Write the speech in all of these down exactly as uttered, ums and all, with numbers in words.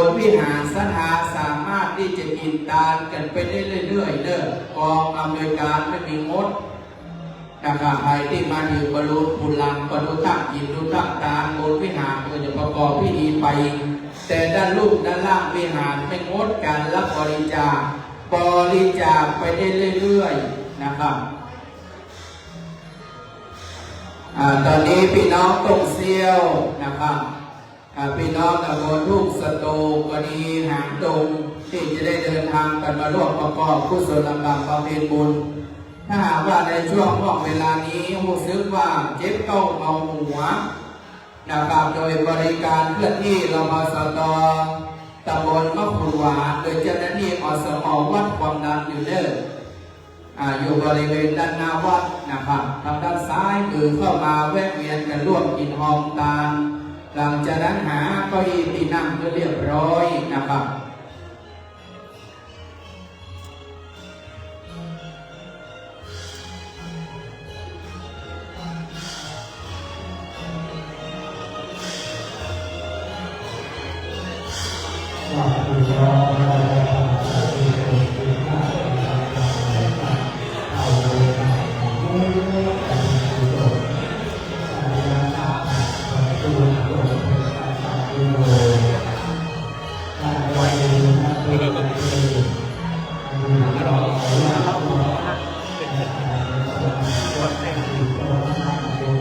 นวิหารศรัทธาสามารถตี้จะกิ๋นตานกั๋นไปได้เรื่อยๆ เน่อ กองอำนวยก๋านไม่มีงด นะครับ ใผตี้มาเถิงบริเวณปุรังก็ดูตั้งกิ๋นดูตั้งตาน บนวิหารก็จะประกอบพิธีไป แต่ด้านลุ่มด้านล่างวิหารไม่งดก๋านรับบริจาค บริจาคไปได้เรื่อยๆ นะครับ อ่า ต๋อนนี้ปี้น้องต้งเซี้ยวนะครับ อ่า ปี้น้องต๋ำบลทุ่งสะตูก็ดี หางดง ตี้จะได้เดินตางกั๋นมาร่วมประกอบกุศลกรรมบำเพ็ญบุญ ถ้าหากว่าในช่วงห่วงเวลานี้ฮู้สึกว่าเจ็บเก๊าเมาหัวนะครับ โดยบริการเคลื่อนที่ รพสต ต๋ำบลมะขุนหวาน โดยเจ้าหน้าตี้ อสม วัดความดันอยู่เน่อ อ่า อยู่บริเวณด้านหน้าวัดนะครับ ตางด้านซ้ายมือเข้ามาแวะเวียนกั๋นร่วมกิ๋นฮองตาน หลังจากนั้นหาเก้าอี้ตี้นั่งก็เรียบร้อยนะครับ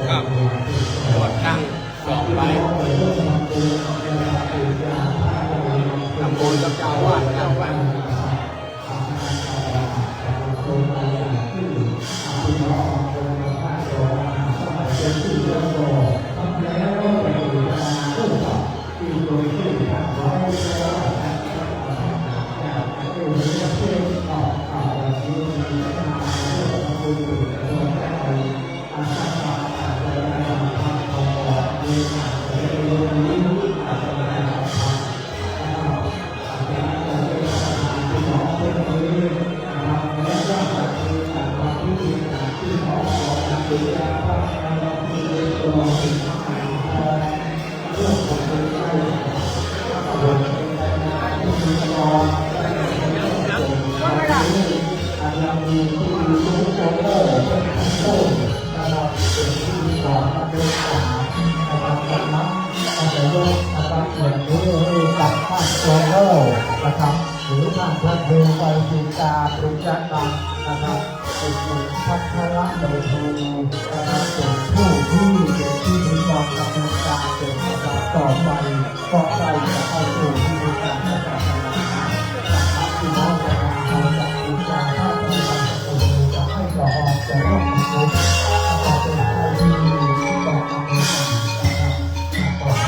ครับ บวชตั้งสองใบ ตำบลกับเจ้าอาวาส เจ้าอาวาส นะครับ หรือท่านพระครูบาสิกาปริจจตังนะครับ เป็นพัทรโลทูนะครับ เป็นผู้ที่เป็นพิธีกรดำเนินการเกี่ยวกับต่อไป ก็ใกล้จะเข้าสู่พิธีการศาสนานะครับ พี่น้องจะมาเอาจากบูชาพระพุทธรูปจะให้ต่อออกจะร่วมทำบุญ ก็เป็นพิธีกองอำนวยการนะครับ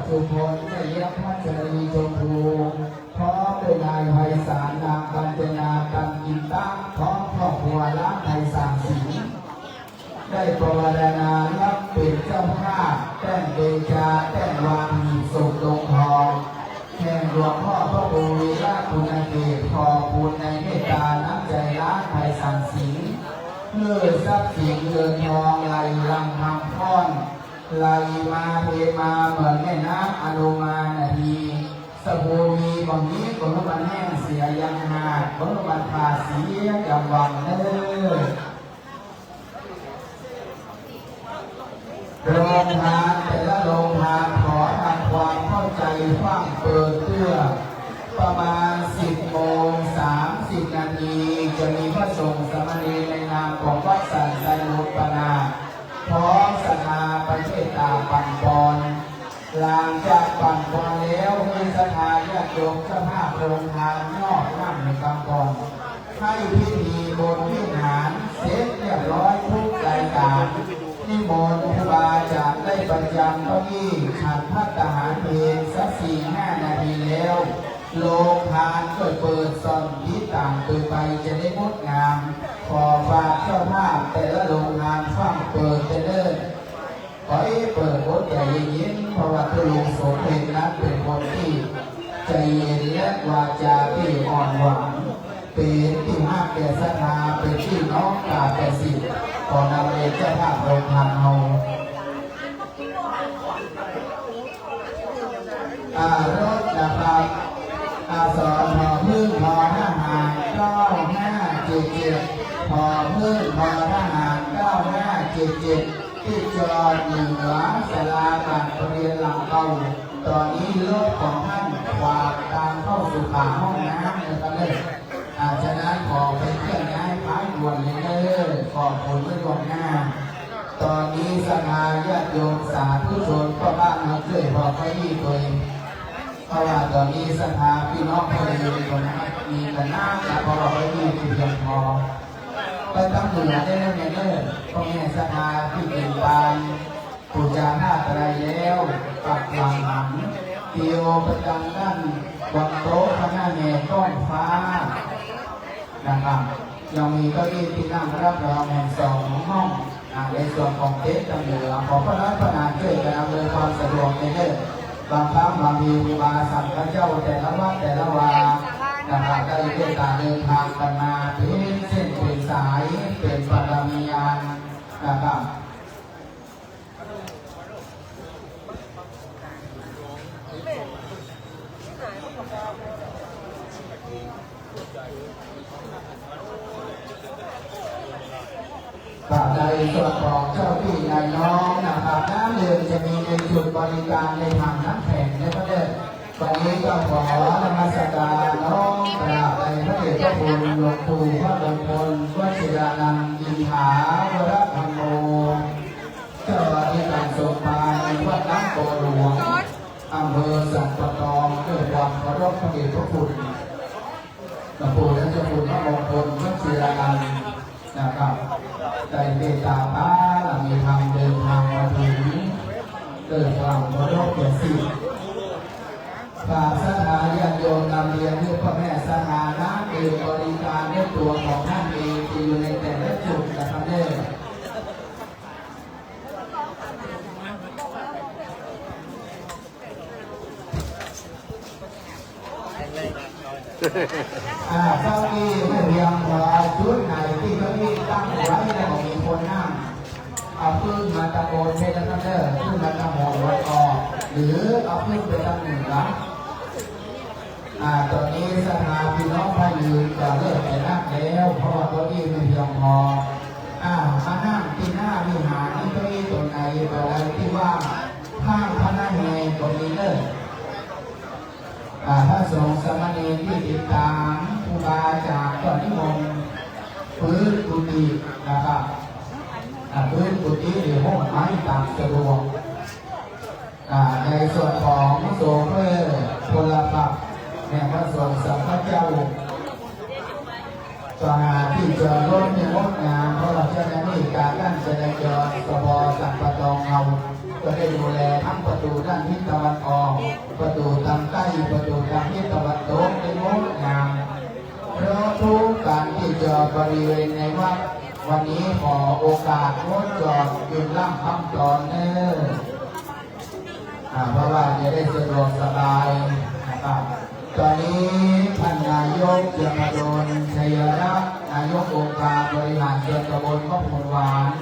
สุพล แม่เลี้ยงพัชรีชมพู พร้อมด้วยนายไพศาล นางกัญจนา ตันกินตั๊ก พร้อมครอบครัว ร้านไทยสามสิงห์ ได้ปวารณารับเป๋นเจ้าภาพ แต้งเบญจา แต้งวางหีบศพลงทอง แห่งหลวงพ่อพระครูวีระปุณณเกษ ขอบคุณในเมตตาน้ำใจ๋ร้านไทยสามสิงห์ หื้อทรัพย์สินเงินทองไหลหลั่งทำข้อน ไหลมาเทมาเหมือนแม่น้ำอโนมานาที สะโพมีบ่ามี บ่หื้อมันแห้งเสียยังหาก บ่หื้อมันขาดเสียยังหวั่นเน่อ โฮงตานแต่ละโฮงตานขอทำความเข้าใจ๋ฟั่งเปิดเตื้อ ประมาณสิบโมงสามสิบนาที จะมีพระสงฆ์สามเณรในนามของวัดสันตนุปนาถ พร้อมศรัทธาไปเมตตาปั๋นปอน หลังจากปั๋นปอนแล้ว หื้อศรัทธาญาติโยมเจ้าภาพโฮงตานนอบน้ำในกำก่อน ให้พิธีบนวิหารเสร็จเรียบร้อยทุกรายการ นิมนต์ครูบาอาจ๋ารย์ได้ประจำเก้าอี้ฉันภัตตาหารเพลสักสี่ห้านาทีแล้ว โฮงตานก็เปิดส่องตี้ต่างเปิดไปจะได้งดงาม ขอฝากเจ้าภาพแต่ละโฮงตานฟั่งเปิดจะเนิ่น ขอหื้อเปิ้นอดใจ๋เย็นๆ เพราะว่าตุ๊ลุงโสเภณนั้นเป๋นคนตี้ใจ๋เย็นและวาจาตี้อ่อนหวาน เป๋นตี้ฮักแก่ศรัทธา เป๋นตี้น้อมตาแก่ศิษย์ ขอนำเรียนเจ้าภาพโฮงตานเฮา อ่า รถนะครับ อ่า สอง ผอ ผึ้ง ทอ ทหาร เก้าห้าเจ็ดเจ็ด ผอ ผึ้ง ทอ ทหาร เก้าห้าเจ็ดเจ็ด ตี้จอดเหนือศาลาการประเรียนหลังเก่า ต๋อนนี้รถของต้านขวางตางเข้าสู่ฝาห้องน้ำนะครับเน่อ อ่า ฉะนั้นขอไปเคลื่อนย้ายพายด่วนเลยเน่อ ขอบคุณไว้ล่วงหน้า ต๋อนนี้ศรัทธาญาติโยมสาธุชนป้อบ้านเฮาจ้วยผ่อเก้าอี้ตวย เพราะว่าต๋อนนี้ศรัทธาปี้น้องพ่อเรือนของเฮามีกั๋นนัก และผ่อเก้าอี้ตี้เปียงพอ ไปตางเหนือได้แล้วเน่อ พ่อแม่ศรัทธาตี้เป๋นปาน ปู๋จาผ้าไตรแล้ว ปักหลัง เตียวไปตางด้านบนโต๊ะคณะแห่ต้นฟ้านะครับ ยังมีเก้าอี้ตี้นั่งรับรองแหมสองห้อง อ่า ในส่วนของเต็นท์ตางเหนือ ขอพระรัตนตรัยจ้วยกั๋นอำนวยความสะดวกในเน่อ บางครั้งบางทีครูบาสังฆเจ้าแต่ละวัดแต่ละวานะครับ ได้เมตตาเดินทางกั๋นมาเป๋นเส้นเป๋นสาย เป๋นบารมีอันนะครับ ครับ ในส่วนของเจ้าตี้นายน้องนะครับ น้ำดื่มจะมีในจุดบริการในถังน้ำแข็งนะครับเน่อ วันนี้ก็ขอนมัสการน้อมกราบในพระเดชพระคุณหลวงปู่พระมงคลวชิรานันท์ อินทาวรธัมโม เจ้าอธิการสมภารวัดน้ำโพหลวง อำเภอสันป่าตอง ด้วยความเคารพพระเดชพระคุณ หลวงปู่และเจ้าคุณพระมงคลวชิรานันท์นะครับ ได้เมตตาปาระมีธรรมเดินทางมาถึง ด้วยความเคารพเกียรติศิษย์ ฝากศรัทธาญาติโยมนำเรียนหื้อพ่อแม่ศรัทธา น้ำดื่มบริการด้วยตั๋วของต้านเองตี้อยู่ในแต่ละจุดนะครับเน่อ อ่า เก้าอี้ไม่เพียงพอ จุดไหนตี้เก้าอี้ตั้งไว้แล้วบ่มีคนนั่ง เอาปื๊นมาตะโกนเทศน์นะครับเน่อ ปื๊นมาตะโกนวัดออก หรือเอาปื๊นไปตางเหนือ อ่า ต๋อนนี้ศรัทธาปี้น้องพายืนก็เริ่มจะนักแล้ว เพราะว่าเก้าอี้ไม่เพียงพอ อ่า มานั่งตี้หน้าวิหารนี่ เก้าอี้ตั๋วไหนตั๋วใดตี้ว่าง ข้างคณะแห่ตั๋วนี้เน่อ อ่า พระสงฆ์สามเณรตี้ติดต๋ามครูบาอาจ๋ารย์ก็นิมนต์ปื๊นกุฏินะครับ อ่า ปื๊นกุฏิหรือห้องไม้ต๋ามสะดวก อ่า ในส่วนของโชเฟอร์พลขับเนี่ย พระสงฆ์สังฆเจ้า สถานตี้จอดรถนี่งดงาม เพราะว่าเจ้าหน้าตี้การจราจร สภ.สันป่าตองเฮา ก็ได้ดูแลทั้งประตูด้านทิศตะวันออก ประตูตางใต้ ประตูตางทิศตะวันตก ได้งดงาม เพราะทุกก๋านตี้จอดบริเวณในวัด วันนี้ขอโอกาสงดจอดอยู่ล่างค่ำตอนเน้อ อ่า เพราะว่าจะได้สะดวกสบายนะครับ ตอนนี้ท่านนายก เจืองอดล ชัยรัตน์ นายกองค์การบริหารส่วนตำบลพระโพนหวาน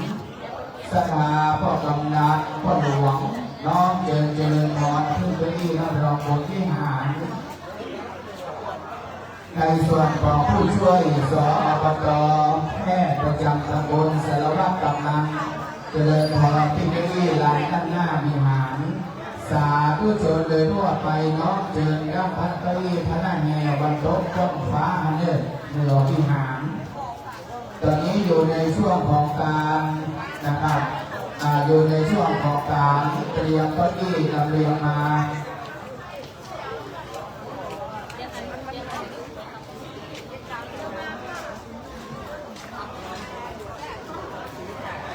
ศรัทธาป้อกำนัน ป้อหลวง น้อมเจิญเจริญพรขึ้นเก้าอี้รับรองบนวิหาร ในส่วนของผู้ช่วย ส อบต แพทย์ประจำตำบล สารวัตรกำนัน เจริญพรตี้เก้าอี้ลานด้านหน้าวิหาร สาธุชนโดยทั่วไปน้อมเจิญรับพระเก้าอี้พระนาแฮวันตกจ้องฟ้าเนินเหนือวิหาร ตอนนี้อยู่ในช่วงของการนะครับ อ่า อยู่ในช่วงของการเตรียมเก้าอี้ลำเลียงมา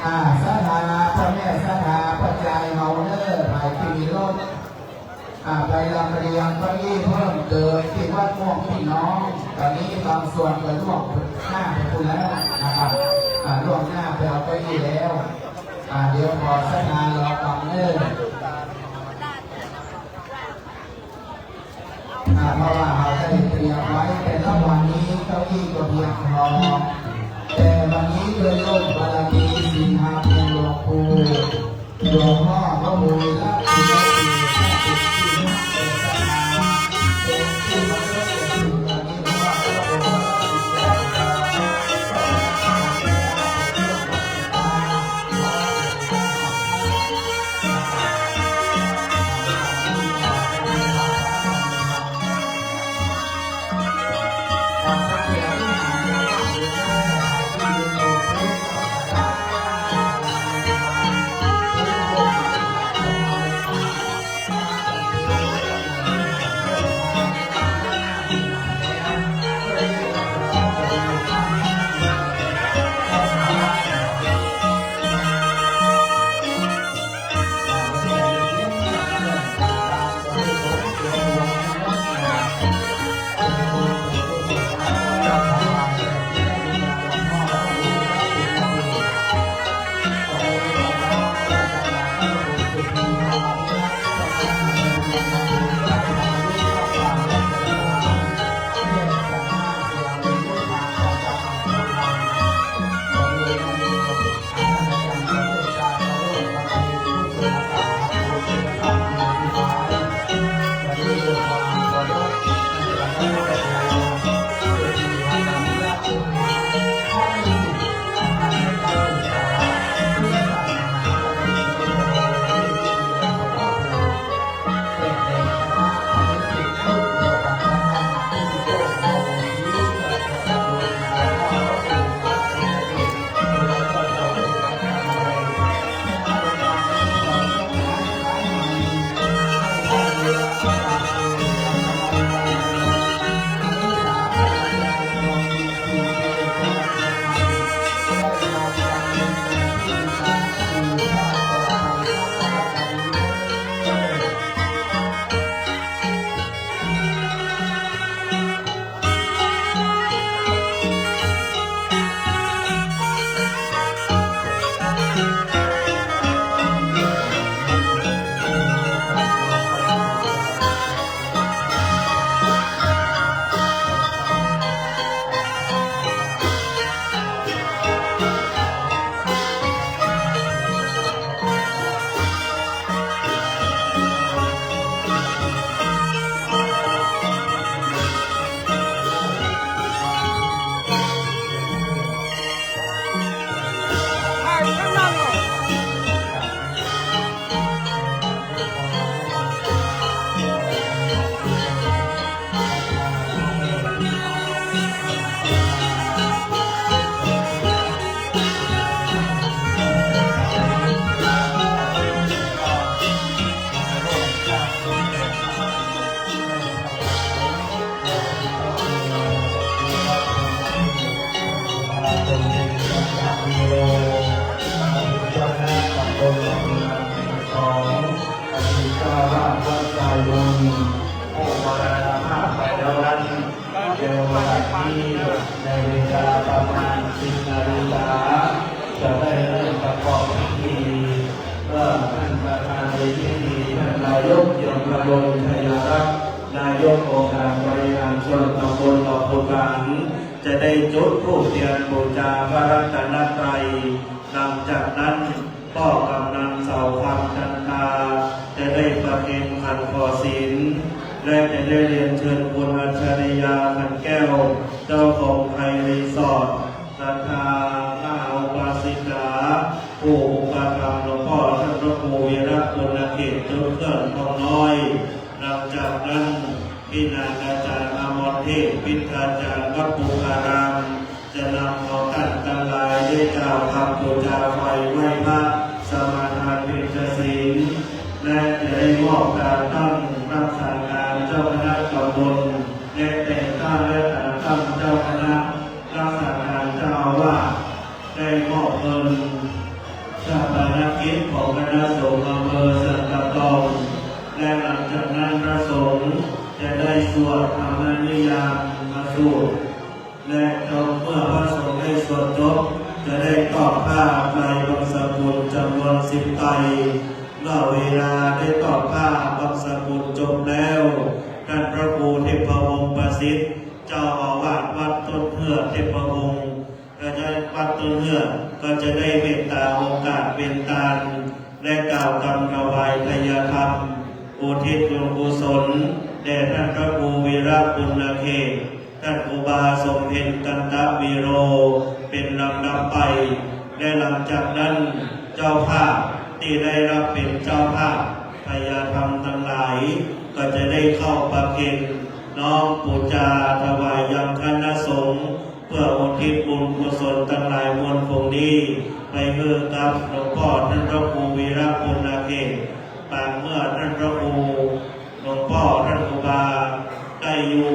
อ่า ศรัทธาป้อแม่ศรัทธาป้อจายเฮาเน้อ ใผตี้มีรถ อ่า ไปลำเลียงเก้าอี้เพิ่มเติมตี้วัดม่วงพี่น้อง ตอนนี้บางส่วนก็ล่วงหน้าไปพู้นแล้วนะครับ อ่า ล่วงหน้าไปเอาเก้าอี้แล้ว อ่า เดี๋ยวขอศรัทธารอฟังเน้อ อ่า เพราะว่าเฮาได้เตรียมไว้ แต่ละวันนี้เก้าอี้ก็เพียงพอ แต่วันนี้โดยร่มบารมีศีลธรรมแห่งหลวงปู่ หลวงพ่อพระบุญและคุณแม่ปู่ เป็นที่เคารพอย่างยิ่ง วันนี้หลวงพ่อพระบุญ ในวันนี้ในเวลาประมาณสิบนาฬิกา จะได้เริ่มประกอบพิธี เมื่อท่านประธานในพิธีท่านนายก เอี่ยม กมล ชัยรัตน์ นายกองค์การบริหารส่วนตำบลหนองขุนหาร จะได้จุดธูปเทียนบูชาพระรัตนตรัย หลังจากนั้นป้อกำนัลเสาคำ จันทา จะได้ประเคนขันขอศีล และจะได้เรียนเชิญคุณอัจฉริยา ขันแก้ว เจ้าของไทยรีสอร์ท ศรัทธาพระอุปัสสิกา ผู้อุปถัมภ์หลวงป้อท่านพระครูวีระปุณณเขต จุดเครื่องทองน้อย หลังจากนั้นพี่นาคาจารย์อมรเทพ พิทธาจารย์วัดปุพาราม จะนำเอาต้านตังหลายได้กล่าวคำบูชาไฟไหว้พระ สมาทานเพ็ญศีล และจะได้มอบตราตั้งรักษาการเจ้าคณะตำบล และแต่งตั้งและตราตั้งเจ้าคณะรักษาการเจ้าอาวาส ได้มอบเงินฌาปนกิจของคณะสงฆ์อำเภอสันป่าตอง และหลังจากนั้นพระสงฆ์จะได้สวดธรรมนิยามพระสูตร และเมื่อพระสงฆ์ได้สวดจบ จะได้ตอกผ้าไตรบังสกุลจำนวนสิบไตร เมื่อเวลาได้ตอกผ้าบังสกุลจบแล้ว ท่านพระครูเทพวงศ์ประสิทธิ์ เจ้าอาวาสวัดต้นเฮือกเทพวงศ์ ก็จะ วัดต้นเฮือกก็จะได้เมตตาโอกาสเป๋นตาน และกล่าวกำถวายไทยธรรม อุทิศบุญกุศลแด่ท่านพระครูวีระปุณณเขต ท่านครูบาสมเภชกันตะวีโร เป๋นลำดับไป และหลังจากนั้นเจ้าภาพตี้ได้ฮับเป๋นเจ้าภาพไทยธรรมตังหลาย ก็จะได้เข้าประเคนน้อมปู๋จาถวายยังคณะสงฆ์ เปื้ออุทิศบุญกุศลตังหลายมวลฝูงนี้ ไปหื้อกับหลวงป้อท่านพระครูวีระปุณณเขต ปานเมื่อท่านพระครู หลวงป้อท่านครูบาได้อยู่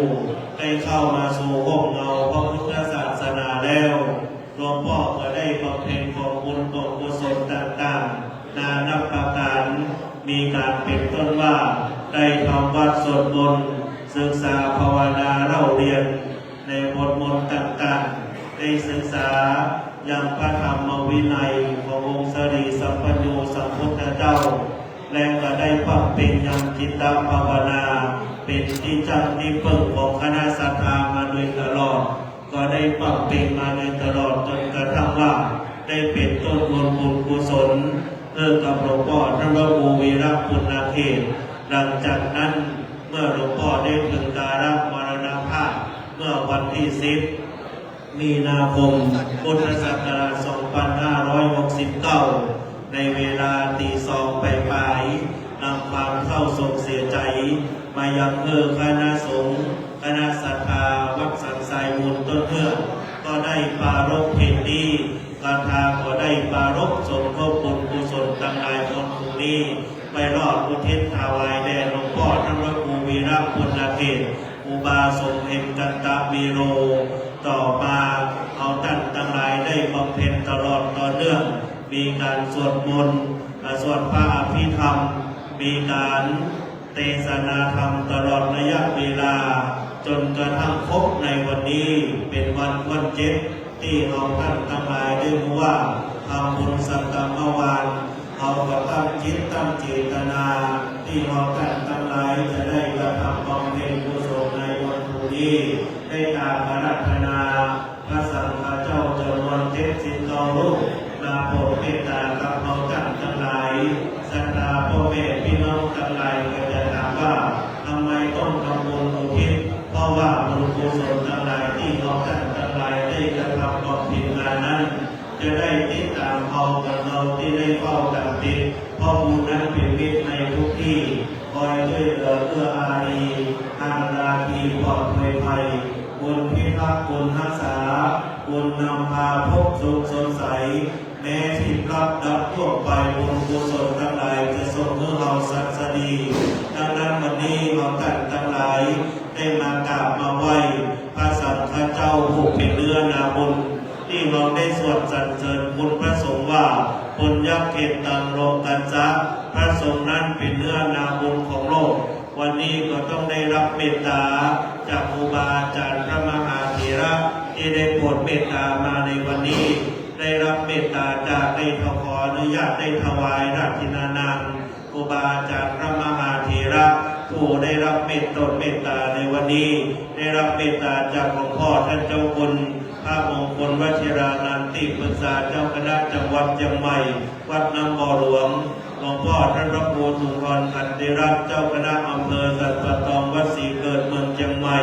ได้เข้ามาสู่ฮ่มเงาพระพุทธศาสนาแล้ว หลวงป้อก็ได้บำเพ็ญกองบุญกองกุศลต่างๆ นานับประก๋าน มีก๋านเป๋นต้นว่า ได้ทำวัตรสวดมนต์ ศึกษาภาวนาเล่าเรียน ในบทมนต์ต่างๆ ได้ศึกษายังพระธรรมวินัยขององค์สรีสัพพัญญูสัมพุทธเจ้า และก็ได้บำเพ็ญยังจิตตภาวนา เป๋นตี้จั้งตี้เปิ้งของคณะศรัทธามาโดยตลอด ก็ได้บำเพ็ญมาโดยตลอด จ๋นกระทั่งว่าได้เป๋นต้นบุญบุญกุศล หื้อกับหลวงป้อท่านพระครูวีระปุณณเขต หลังจากนั้นเมื่อหลวงป้อได้เถิงกาลมรณภาพ เมื่อวันตี้สิบ มีนาคม พุทธศักราช สองพันห้าร้อยหกสิบเก้า ในเวลาตีสองป๋ายๆ นำความเศร้าโศกเสียใจ๋ มายังหื้อคณะสงฆ์ คณะศรัทธาวัดสันทรายมูลต้นเฮือก ก็ได้ปรารภเพียงนี้ คาถาก็ได้ปรารภสมทบบุญกุศลตังหลายมวลฝูงนี้ ไปรอดอุทิศถวายแด่หลวงป้อท่านพระครูวีระปุณณเขต ครูบาสมเภชกันตะวีโร ต่อมาเฮาต้านตังหลายได้บำเพ็ญตลอดต่อเนื่อง มีก๋านสวดมนต์ อ่า สวดพระอภิธรรม มีก๋านเตสนาธรรมตลอดระยะเวลา จ๋นกระทั่งครบในวันนี้ เป๋นวันค่อนเจ็ด ตี้เฮาต้านตังหลายได้ฮู้ว่า ทำบุญสังฆมวาน เฮาก็ตั้งจิตตั้งเจตนา ตี้เฮาต้านตังหลายจะได้กระทำบำเพ็ญกุศลในวันพรุ่งนี้ ได้กราบอาราธนาพระสังฆเจ้าจ๋ำนวนเจ็ดสิบเก้ารูป มาโผดเมตตากับเฮาต้านตังหลาย ศรัทธาป้อแม่ปี้น้องตังหลายก็จะถามว่า ทำไมต้องทำบุญอุทิศ เพราะว่าบุญกุศลตังหลายตี้เฮาต้านตังหลายได้กระทำบำเพ็ญมานั้น จะได้ติดต๋ามเฮาเหมือนเงาตี้ได้เฝ้าต๋ามติด เพราะบุญนั้นเป๋นมิตรในทุกตี้ คอยจ้วยเหลือเอื้ออารี ห่างราตรีปลอดภัยภัย บุญพิทักษ์บุญฮักษา บุญนำพาพบสุขสดใส แม้ตี้พลัดดับล่วงไป บุญกุศลตังหลายจะส่งหื้อเฮาสัตย์สดี ดังนั้นวันนี้เฮาต้านตังหลายได้มากราบมาไหว้พระสังฆเจ้าผู้เป๋นเนื้อนาบุญ ตี้เฮาได้สวดสรรเสริญคุณพระสงฆ์ว่า ปุญญเขตตังโลกัสสะ พระสงฆ์นั้นเป๋นเนื้อนาบุญของโลก วันนี้ก็ต้องได้ฮับเมตตาจากครูบาอาจ๋ารย์พระ เมตตามาในวันนี้ ได้รับเมตตาจาก ได้ขออนุญาตได้ถวายดาษทินานาม ครูบาอาจารย์พระมหาเถระ ผู้ได้รับเมตตา เมตตาในวันนี้ ได้รับเมตตาจากหลวงพ่อท่านเจ้าคุณ พระมงคลวชิรานันท์ ตี้ปรึกษาเจ้าคณะจังหวัดเจียงใหม่ วัดน้ำบ่อหลวง หลวงพ่อท่านพระครูสุนทรขันติรัตน์ เจ้าคณะอำเภอสันป่าตอง วัดศรีเกิด เมืองเจียงใหม่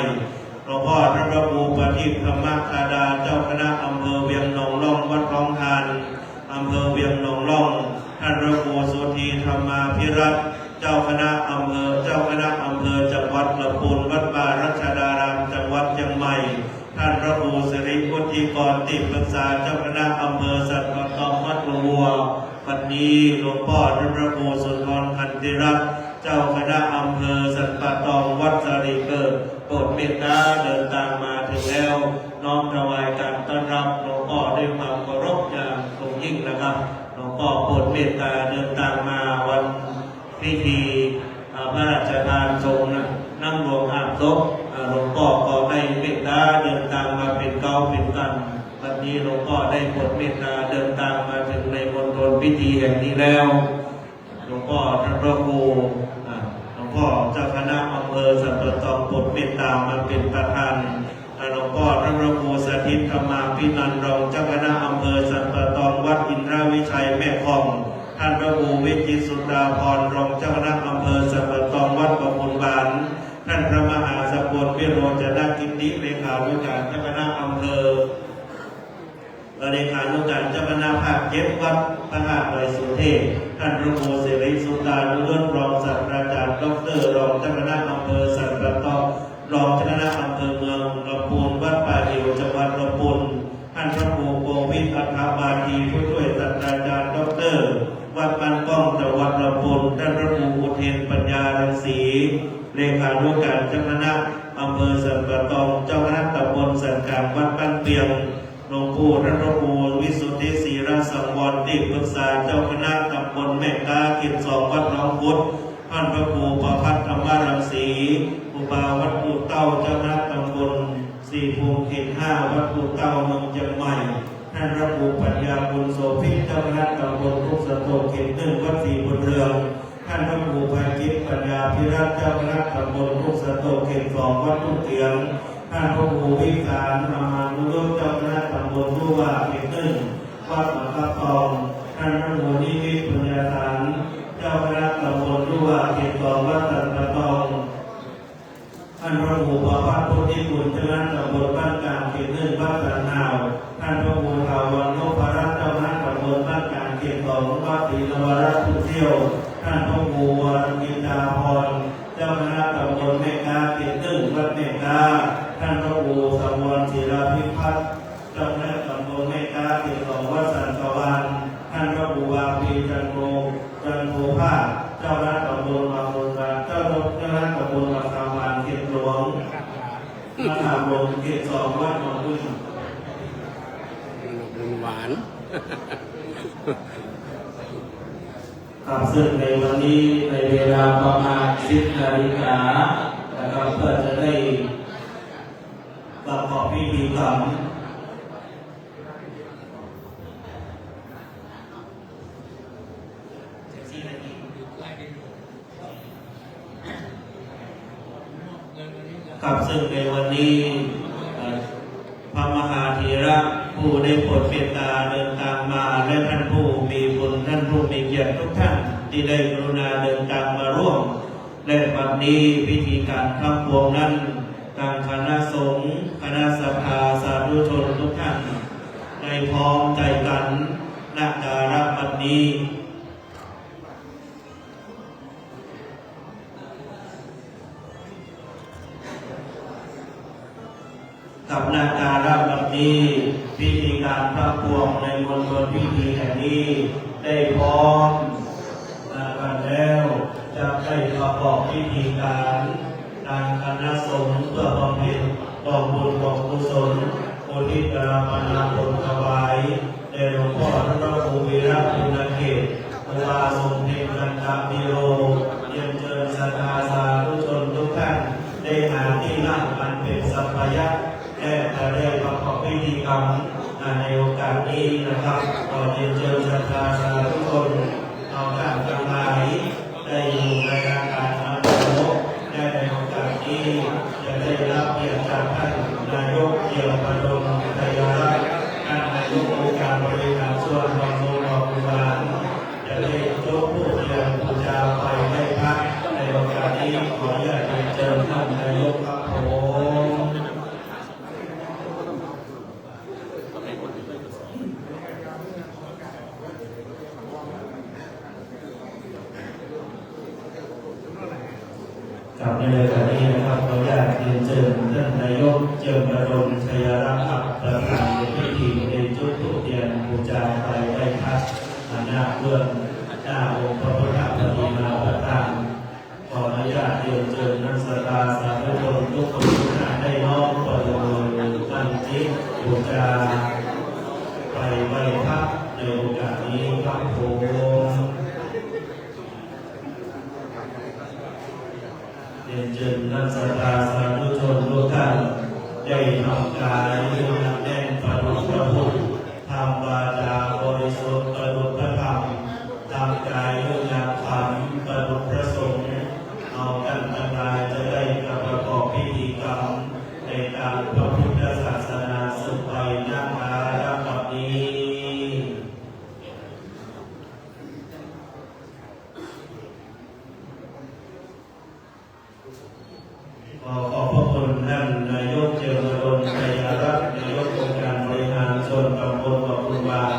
หลวงพ่อท่านพระครูประทีปธรรมธาดา เจ้าคณะอำเภอเวียงหนองล่อง วัดหนองหาน อำเภอเวียงหนองล่อง ท่านพระครูสุธีธรรมาภิรัตน์ เจ้าคณะอำเภอ เจ้าคณะอำเภอจังหวัดลำพูน วัดป่ารัชดาราม จังหวัดเจียงใหม่ ท่านพระครูสิริวุฒิกร ตี้ปรึกษาเจ้าคณะอำเภอสันป่าตอง วัดหนองบัว บัดนี้หลวงพ่อท่านพระครูสุนทรขันติรัตน์ เจ้าคณะอำเภอสันป่าตอง วัดศรีเกิด โปรดเมตตาเดินตางมาเถิงแล้ว น้อมถวายการต้อนรับหลวงพ่อด้วยความเคารพอย่างสูงยิ่งนะครับ หลวงพ่อโปรดเมตตาเดินตางมาวันพิธี อ่า พระราชทานสงฆ์นะ น้ำหลวงอาบศพ อ่า หลวงพ่อก็ได้เมตตาเดินตางมาเป๋นเก๊าเป๋นกัน บัดนี้หลวงพ่อได้โปรดเมตตาเดินตางมาเถิงในมณฑลพิธีแห่งนี้แล้ว หลวงพ่อท่านพระครู อ่า หลวงพ่อเจ้าคณะอำเภอสันป่าตอง โปรดเมตตามาเป๋นประธาน อ่า หลวงพ่อท่านพระครูสถิตธรรมาภินันท์ รองเจ้าคณะอำเภอสันป่าตอง วัดอินทรวิชัยแม่คล่อง ท่านพระครูวิจิตรสุดาภรณ์ รองเจ้าคณะอำเภอสันป่าตอง วัดบ่อขุนหวาน ท่านพระมหาสกล วิโรจนกิตติ เลขานุการเจ้าคณะอำเภอ เลขานุการเจ้าคณะภาคเจ็ด วัดพระธาตุดอยสุเทพ ท่านพระครูสิริสุตานุยุต รองศาสตราจารย์ด็อกเตอร์ รองเจ้าคณะอำเภอสันป่าตอง รองเจ้าคณะอำเภอเมืองลำพูน วัดป่าเหว จังหวัดลำพูน ท่านพระครูโกวิทอัฏฐบาที ผู้ช่วยศาสตราจารย์ด็อกเตอร์ วัดบ้านก้อง จังหวัดลำพูน ท่านพระครูอุเทนปัญญารังสี เลขานุการเจ้าคณะอำเภอสันป่าตอง เจ้าคณะตำบลสันกลาง วัดบ้านเปียง หลวงปู่ท่านพระครูวิสุทธิศีลสังวร ตี้ปรึกษาเจ้าคณะตำบลแม่ก๊า เขตสอง วัดหนองกุด ท่านพระครูประภัทรธรรมรังสี ครูบาวัดปู่เต้า เจ้าคณะตำบลสี่ภูมิ เขตห้า วัดปู่เต้า เมืองเจียงใหม่ ท่านพระครูปัญญาบุญโสภิต เจ้าคณะตำบลทุ่งสะโตก เขตหนึ่ง วัดศรีบุญเรือง ท่านพระครูไพจิตรปัญญาภิรัตน์ เจ้าคณะตำบลทุ่งสะโตก เขตสอง วัดทุ่งเตียง ท่านพระครูวิสารธรรมานุยุต เจ้าคณะตำบลทุ่งว่า เขตหนึ่ง วัดหนองพระตอง ท่านพระครูนิมิตรปัญญาสาร เจ้าคณะตำบลทุ่งว่า เขตสอง วัดสันป่าตอง ท่านพระครูประภัทรพุทธิคุณ เจ้าคณะตำบลบ้านกลาง เขตหนึ่ง วัดสันหาว ท่านพระครูถาวรนพรัตน์ เจ้าคณะตำบลบ้านกลาง เขตสอง วัดศรีนวรัตน์ ทุ่งเสี้ยว ท่านพระครูวรกิจจาภรณ์ เจ้าคณะตำบลแม่ก๊า เขตหนึ่ง วัดแม่ก๊า ท่านพระครูสังวรศิลาภิพัฒน์ เจ้าคณะตำบลแม่ก๊า เขตสอง วัดสันกะวาน ท่านพระครูวาปีจันโท จันโทภาส เจ้าคณะตำบลบางบอนบาน เจ้าคณะตำบลบางคามบาน เขตหลวง พระธาตุหลวง เขตสอง วัดหนองบึง หนองบึงหวาน ครับ ซึ่งในวันนี้ในเวลาประมาณสิบนาฬิกานะครับ เพื่อจะได้ประกอบพิธีกรรม ครับ ซึ่งในวันนี้ เอ่อ พระมหาเถระผู้ได้โปรดเมตตาเดินตางมา และท่านผู้มีบุญ ท่านผู้มีเกียรติทุกท่านที่ได้กรุณาเดินตางมาร่วม และบัดนี้พิธีการทั้งปวงนั้น ทางคณะสงฆ์ คณะสภา สาธุชนทุกท่าน ได้พร้อมใจกัน ณ กาลบัดนี้ กับ ณ กาลบัดนี้ พิธีการทั้งปวงในมณฑลพิธีแห่งนี้ ได้พร้อมกันแล้ว จะได้ประกอบพิธีการ ทางคณะสงฆ์เพื่อบำเพ็ญกองบุญกองกุศล อุทิศอาราธนาผลถวายแด่หลวงพ่อท่านพระครูวีระปุณณเขต ครูบาสมเพ็งกันตะวีโร เรียนเชิญศรัทธาสาธุชนทุกท่าน ได้หาที่นั่งอันเป็นสบ พยัคฆ์ และจะได้ประกอบพิธีกรรมในโอกาสนี้นะครับ ขอเรียนเชิญศรัทธาสาธุชน เราท่านทั้งหลาย ได้อยู่ในอาการอันสงบ และในโอกาสนี้จะได้รับเกียรติจากท่านนายก เอี่ยม ประดล ไทยรัตน์ ท่านนายกองค์การบริหารส่วนตำบลบ่อกุหลาบ จะได้จุดธูปเทียนบูชาไฟไหว้พระ ในโอกาสนี้ขออนุญาตเรียนเชิญท่านนายกครับผม ครับ ในโอกาสนี้นะครับ ขออนุญาตเรียนเชิญท่านนายก เอี่ยม ประดล ไทยรัตน์ ครับ ประธานในพิธีได้จุดธูปเทียนบูชาไฟไหว้พระ ณ เบื้องหน้าองค์พระพุทธปฏิมาประธาน ขออนุญาตเรียนเชิญท่านศรัทธาสาธุชนทุกคนทุกท่านได้น้อมประนมมือตั้งจิตบูชาไฟไหว้พระในโอกาสนี้ครับผม เรียนเชิญท่านศรัทธาสาธุชนทุกท่าน ได้ทำกายให้หนักแน่นประดุจพระพุทธ ทำวาจาบริสุทธิ์ประดุจพระธรรม ทำกายให้หนักขลังประดุจพระสงฆ์ เอาท่านทั้งหลายจะได้กลับประกอบพิธีกรรม ในตามพระพุทธศาสนาสืบไปนับแต่บัดนี้ ขอขอบพระคุณท่านนายก เอี่ยม ประดล ไทยรัตน์ นายกองค์การบริหารส่วนตำบลบ่อกุหลาบ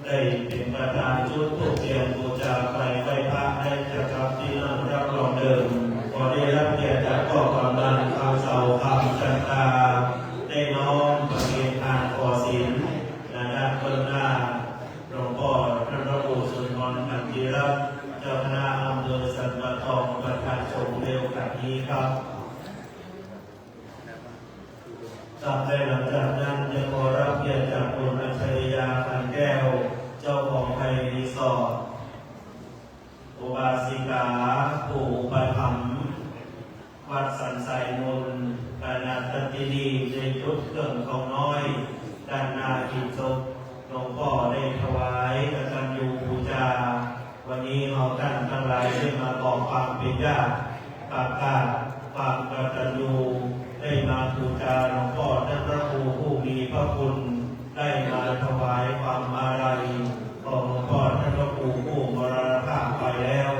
ได้เป็นประธานจุดธูปเทียนบูชาไฟไหว้พระ และจะกลับที่นั่งรับรองเดิม ขอได้รับเกียรติจากพ่อกำนัน คำเสา คำจันทา ได้น้อมประเคนทานขอศีล ณ ด้านเบื้องหน้า หลวงพ่อท่านพระครูสุนทร ขันติรัตน์ เจ้าคณะอำเภอสันป่าตอง ประธานสงฆ์ในโอกาสนี้ครับ ครับ และหลังจากนั้นจะขอรับเกียรติจากคุณอัจฉริยา ขันแก้ว เจ้าของไทยรีสอร์ท อุบาสิกาผู้อุปถัมภ์ วัดสันไสยมูลกานาทัตตินี ได้จุดเครื่องเขาน้อย ด้านหน้าหีบศพ หลวงพ่อได้ถวายกตัญญูบูชา วันนี้เฮาท่านทั้งหลายได้มาบอกความเป็นญาติ ประกาศความกตัญญู ได้มาบูชาหลวงพ่อท่านพระครูผู้มีพระคุณ ได้มาถวายความอาลัย ต่อหลวงพ่อท่านพระครูผู้มรณภาพไปแล้ว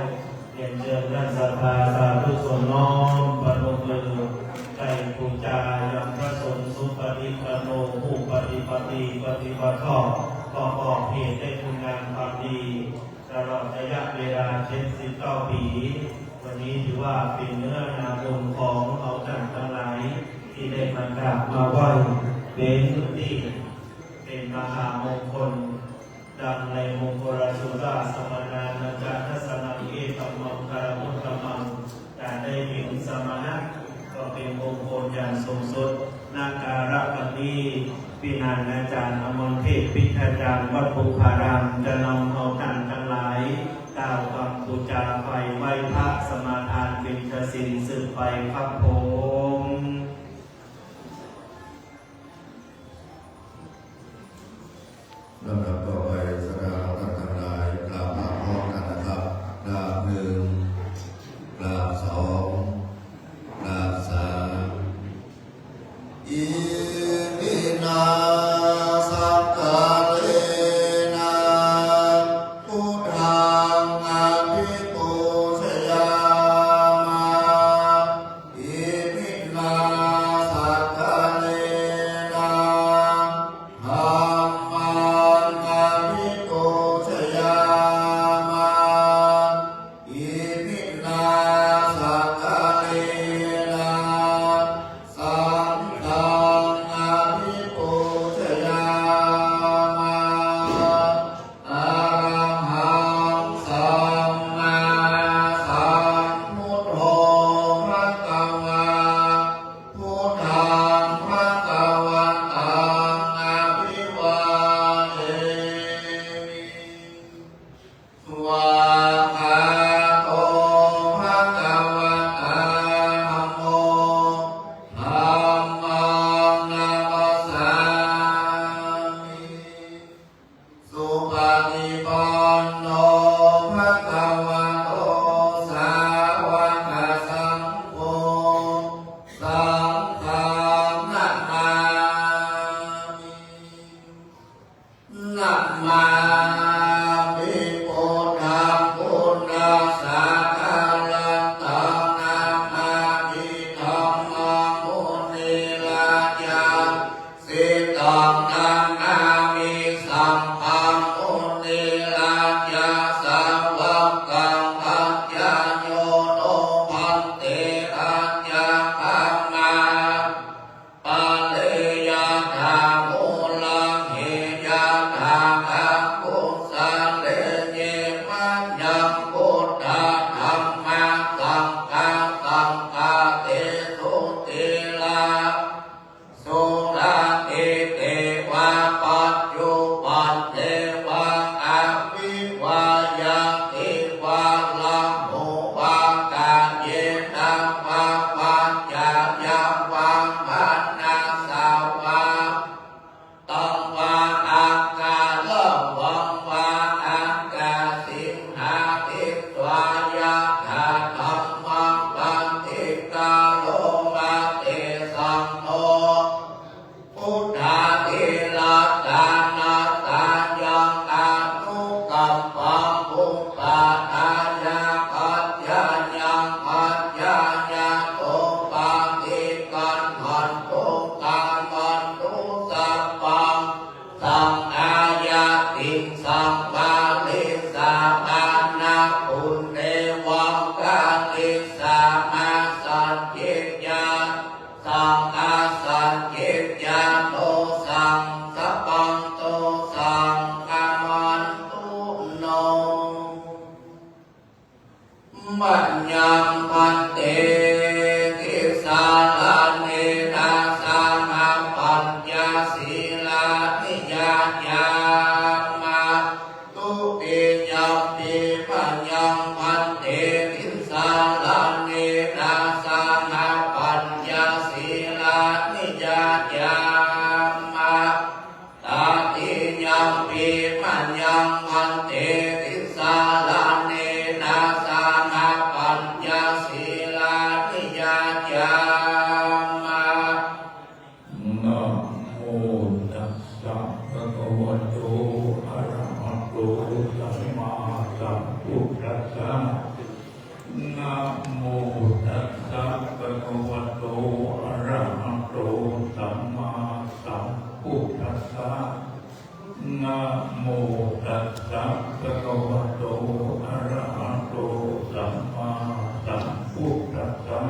เรียนเชิญท่านศรัทธาสาธุชนน้อมประนมมือ ได้บูชายังพระสงฆ์สุปฏิปันโน ผู้ปฏิบัติดีปฏิบัติชอบ ประกอบเหตุได้คุณงามความดี ตลอดระยะเวลาเจ็ดสิบเก้าปี๋ วันนี้ถือว่าเป๋นเนื้อนาบุญของเฮาท่านตังหลาย ตี้ได้มากราบมาไหว้ เป๋นตี้เป๋นมหามงคล ดังในมงคลสูตรว่า สมณานัญจะ ทัสสะนัง เอตัมมังคละมุตตะมัง ก๋านได้เป๋นสมณะ ก็เป๋นมงคลอย่างสูงสุด ณ กาละบัดนี้ พี่นางอาจารย์อมรเทพ พิทยาจารย์ วัดบุพพาราม จะนำเฮาท่านตังหลาย กล่าวกำบูชาไฟไหว้พระ สมาทานเบญจศีลสืบไปครับผม ลำดับต่อไป ศรัทธาท่านตังหลาย กราบพร้อมกั๋นนะครับ กราบหนึ่ง กราบสอง กราบสาม อิมินา สักกาเลนะ พุทธัง อภิปูชยามะ อิมินา สักกาเลนะ ธัมมัง อภิปูชยามะ อิมินา สักกาเลนะ สังฆัง Yācāma. Tatiyampi mayaṃ bhante tisaraṇena saha pañca sīlāni yācāma. Namo tassa bhagavato arahato sammāsambuddhassa. Namo tassa bhagavato arahato sammāsambuddhassa. Namo tassa bhagavato arahato sammāsambuddhassa.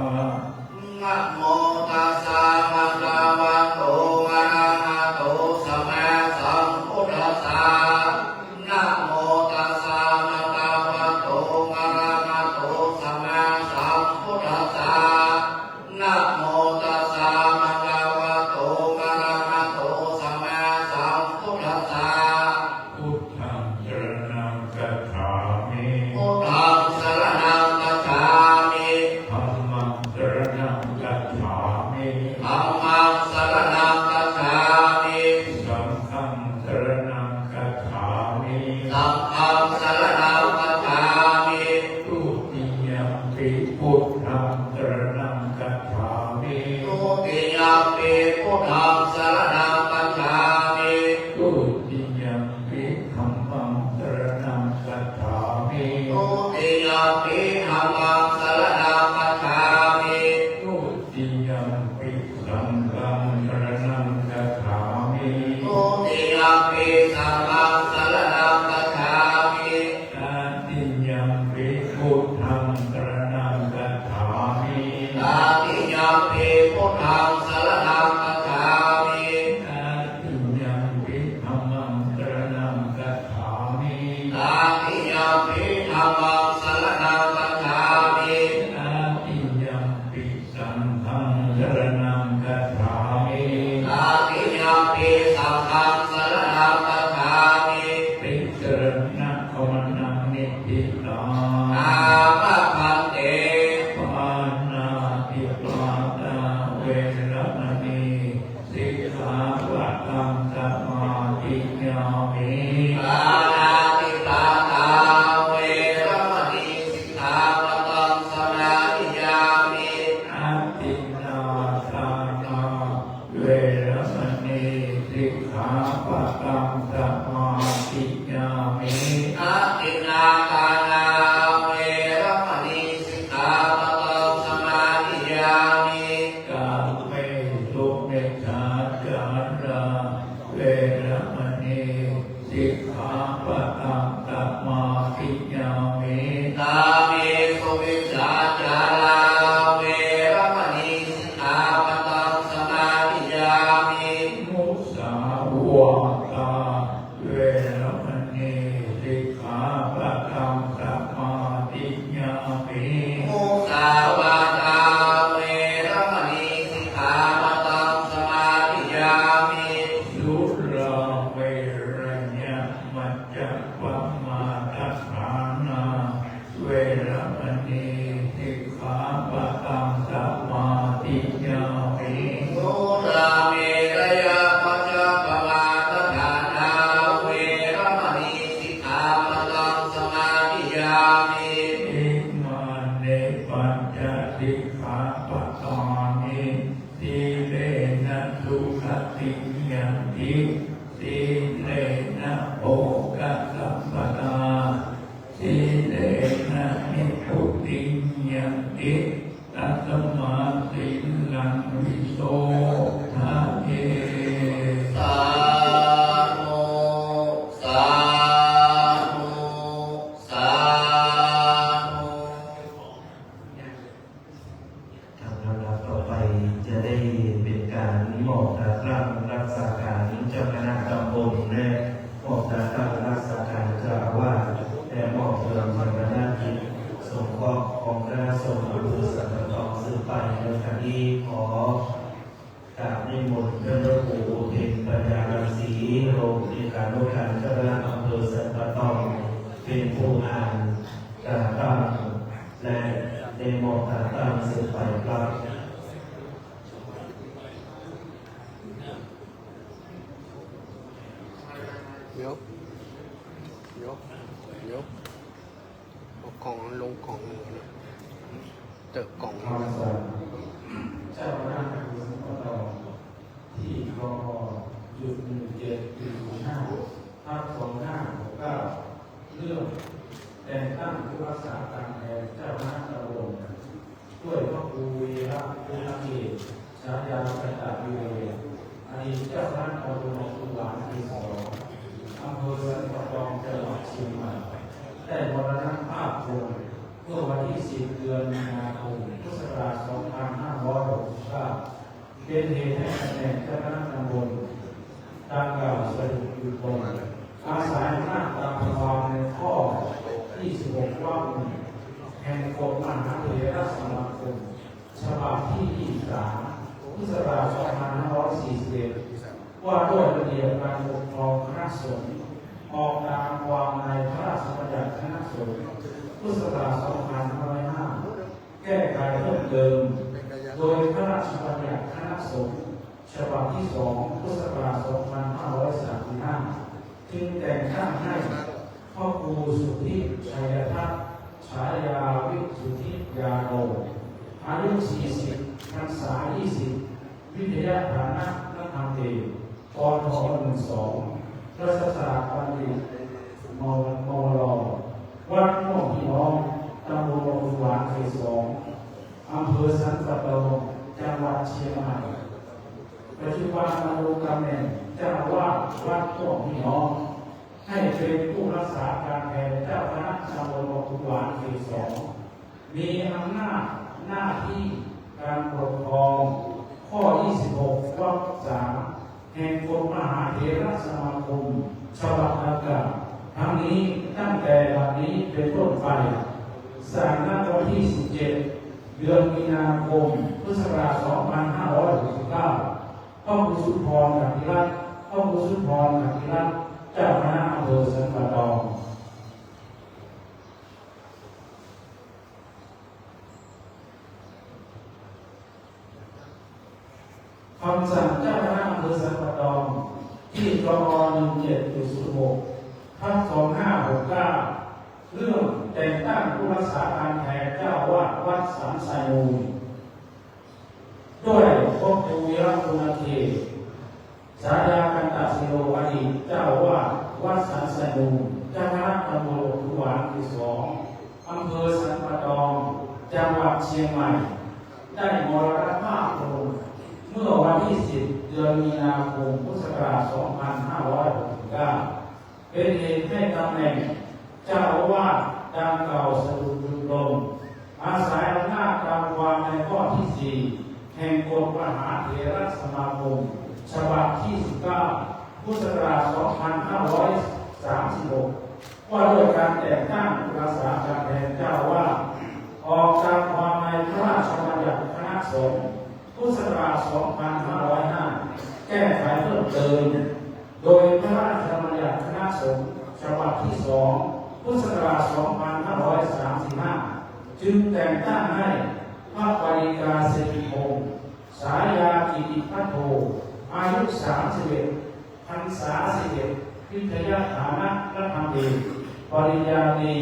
Namo tassa bhagavato arahato sammāsambuddhassa. Namo tassa bhagavato arahato sammāsambuddhassa. Namo tassa bhagavato arahato sammāsambuddhassa. Buddhaṃ saraṇaṃ gacchāmi. Buddhaṃ saraṇaṃ gacchāmi. Dhammaṃ saraṇaṃ gacchāmi. Dhammaṃ saraṇaṃ gacchāmi. Saṅghaṃ saraṇaṃ gacchāmi. Saṅghaṃ saraṇaṃ gacchāmi. Dutiyampi buddhaṃ saraṇaṃ gacchāmi. Dutiyampi buddhaṃ saraṇaṃ gacchāmi. Dutiyampi dhammaṃ saraṇaṃ gacchāmi. Dutiyampi dhammaṃ saraṇaṃ gacchāmi. Dutiyampi saṅghaṃ saraṇaṃ gacchāmi. Dutiyampi saṅghaṃ saraṇaṃ gacchāmi. Tatiyampi buddhaṃ saraṇaṃ gacchāmi. Tatiyampi buddhaṃ saraṇaṃ gacchāmi. Tatiyampi dhammaṃ saraṇaṃ gacchāmi. Tatiyampi dhammaṃ saraṇaṃ gacchāmi. Tatiyampi saṅghaṃ saraṇaṃ gacchāmi. Tatiyampi saṅghaṃ saraṇaṃ gacchāmi. Tisaraṇagamanaṃ niṭṭhitaṃ. Āma bhante. Pāṇātipātā veramaṇī sikkhāpadaṃ samādiyāmi. Pāṇātipātā veramaṇī sikkhāpadaṃ samādiyāmi. Adinnādānā veramaṇī sikkhāpadaṃ samādiyāmi. Adinnādānā veramaṇī sikkhāpadaṃ samādiyāmi. Kāmesu micchācārā veramaṇī sikkhāpadaṃ samādiyāmi. Kāmesu micchācārā veramaṇī sikkhāpadaṃ samādiyāmi. Musāvādā veramaṇī sikkhāpadaṃ samādiyāmi. Musāvādā veramaṇī sikkhāpadaṃ samādiyāmi. Surāmerayamajjapamādaṭṭhānā veramaṇī sikkhāpadaṃ samādiyāmi. Surāmerayamajjapamādaṭṭhānā veramaṇī sikkhāpadaṃ samādiyāmi. Imāni pañca sikkhāpadāni. Sīlena sugatiṃ yanti, sīlena bhogasampadā, sīlena nibbutiṃ yanti, tasmā sīlaṃ visodhaye. Sādhu, sādhu, sādhu. ครับ ลำดับต่อไปจะได้เป็นการมอบตราตั้งรักษาการเจ้าคณะตำบล และมอบตราตั้งรักษาการเจ้าอาวาส และมอบเงินชาปนกิจสงเคราะห์ของคณะสงฆ์อำเภอสันป่าตองสืบไป ในขณะนี้ขอ กราบนิมนต์ท่านพระครูอุเทนปัญญารังสี รองเลขานุการเจ้าคณะอำเภอสันป่าตอง เป็นผู้อ่านตราตั้ง และได้มอบตราตั้งสืบไปครับ ยก ยก ยก เอาของลงของหน่อยนะ เติบของ คำสั่งเจ้าคณะตำบลสันป่าตอง ที่ กม จุด หนึ่งเจ็ด จุด ศูนย์ห้า ทับ สองห้าหกเก้า เรื่องแต่งตั้งผู้รักษาการแทนเจ้าคณะตำบล ด้วยพระครูวีระ ปุณณเขต ฉายากันตะวีโร อดีตเจ้าคณะตำบลหนองกุหวานเขตสอง อำเภอสันป่าตอง จังหวัดเชียงใหม่ ได้มรณภาพลงเมื่อวันที่สิบ เดือนมีนาคม พุทธศักราชสองพันห้าร้อยหกสิบเก้า เป็นเหตุให้ตำแหน่งเจ้าคณะตำบลดังกล่าวสะดุดหยุดลง อาศัยอำนาจตามความในข้อยี่สิบหก วรรคหนึ่ง แห่งกฎมหาเถรสมาคม ฉบับที่ยี่สิบสาม พุทธศักราชสองพันห้าร้อยสี่สิบเอ็ด ว่าด้วยระเบียบการปกครองคณะสงฆ์ ออกตามความในพระราชบัญญัติคณะสงฆ์ พุทธศักราชสองพันห้าร้อยห้า แก้ไขเพิ่มเติม โดยพระราชบัญญัติคณะสงฆ์ ฉบับที่สอง พุทธศักราชสองพันห้าร้อยสามสิบห้า จึงแต่งตั้งให้พระครูสุทธิชัยทัศน์ ฉายาวิสุทธิยาโน อายุสี่สิบ พรรษายี่สิบ วิทยาฐานะนักธรรมเอก ป.ท หนึ่งสอง รัฐศาสตร์บัณฑิต มวล วัดม่วงพี่น้อง ตำบลหนองกุหวานเขตสอง อำเภอสันป่าตอง จังหวัดเชียงใหม่ ปัจจุบันดำรงตำแหน่งเจ้าอาวาสวัดม่วงพี่น้อง ให้เป็นผู้รักษาการแทนเจ้าคณะตำบลหนองกุหวานเขตสอง มีอำนาจหน้าที่การปกครอง ข้อยี่สิบหก วรรคสาม แห่งกฎมหาเถรสมาคม ฉบับดังกล่าว ทั้งนี้ตั้งแต่บัดนี้เป็นต้นไป สั่งณวันที่สิบเจ็ด เดือนมีนาคม พุทธศักราชสองพันห้าร้อยหกสิบเก้า พระครูสุนทรขันติรัตน์ พระครูสุนทรขันติรัตน์ เจ้าคณะอำเภอสันป่าตอง คำสั่งเจ้าคณะอำเภอสันป่าตอง ที่ กม หนึ่งเจ็ดจุดศูนย์หก ทับ สองห้าหกเก้า เรื่องแต่งตั้งผู้รักษาการแทนเจ้าอาวาสวัดสันทรายมูล ด้วยพระครูวีระ ปุณณเขต ฉายากันตะสีโล อดีตเจ้าอาวาสวัดสันทรายมูล เจ้าคณะตำบลหนองกุหวานเขตสอง อำเภอสันป่าตอง จังหวัดเชียงใหม่ ได้มรณภาพลงเมื่อวันที่สิบ เดือนมีนาคม พุทธศักราชสองพันห้าร้อยหกสิบเก้า เป็นเหตุให้ตำแหน่งเจ้าอาวาสดังกล่าวสะดุดหยุดลง อาศัยอำนาจตามความในข้อที่สี่ แห่งกฎมหาเถรสมาคม ฉบับที่สิบเก้า พุทธศักราชสองพันห้าร้อยสามสิบหก ว่าด้วยการแต่งตั้งผู้รักษาการแทนเจ้าอาวาส ออกตามความในพระราชบัญญัติคณะสงฆ์ พุทธศักราชสองพันห้าร้อยห้า แก้ไขเพิ่มเติม โดยพระราชบัญญัติคณะสงฆ์ฉบับที่สอง พุทธศักราชสองพันห้าร้อยสามสิบห้า จึงแต่งตั้งให้พระปริกาสิริพงษ์ ฉายากิติพัทโท อายุสามสิบเอ็ด พรรษาสิบเอ็ด วิทยาฐานะนักธรรมเอก ปริญญาตรี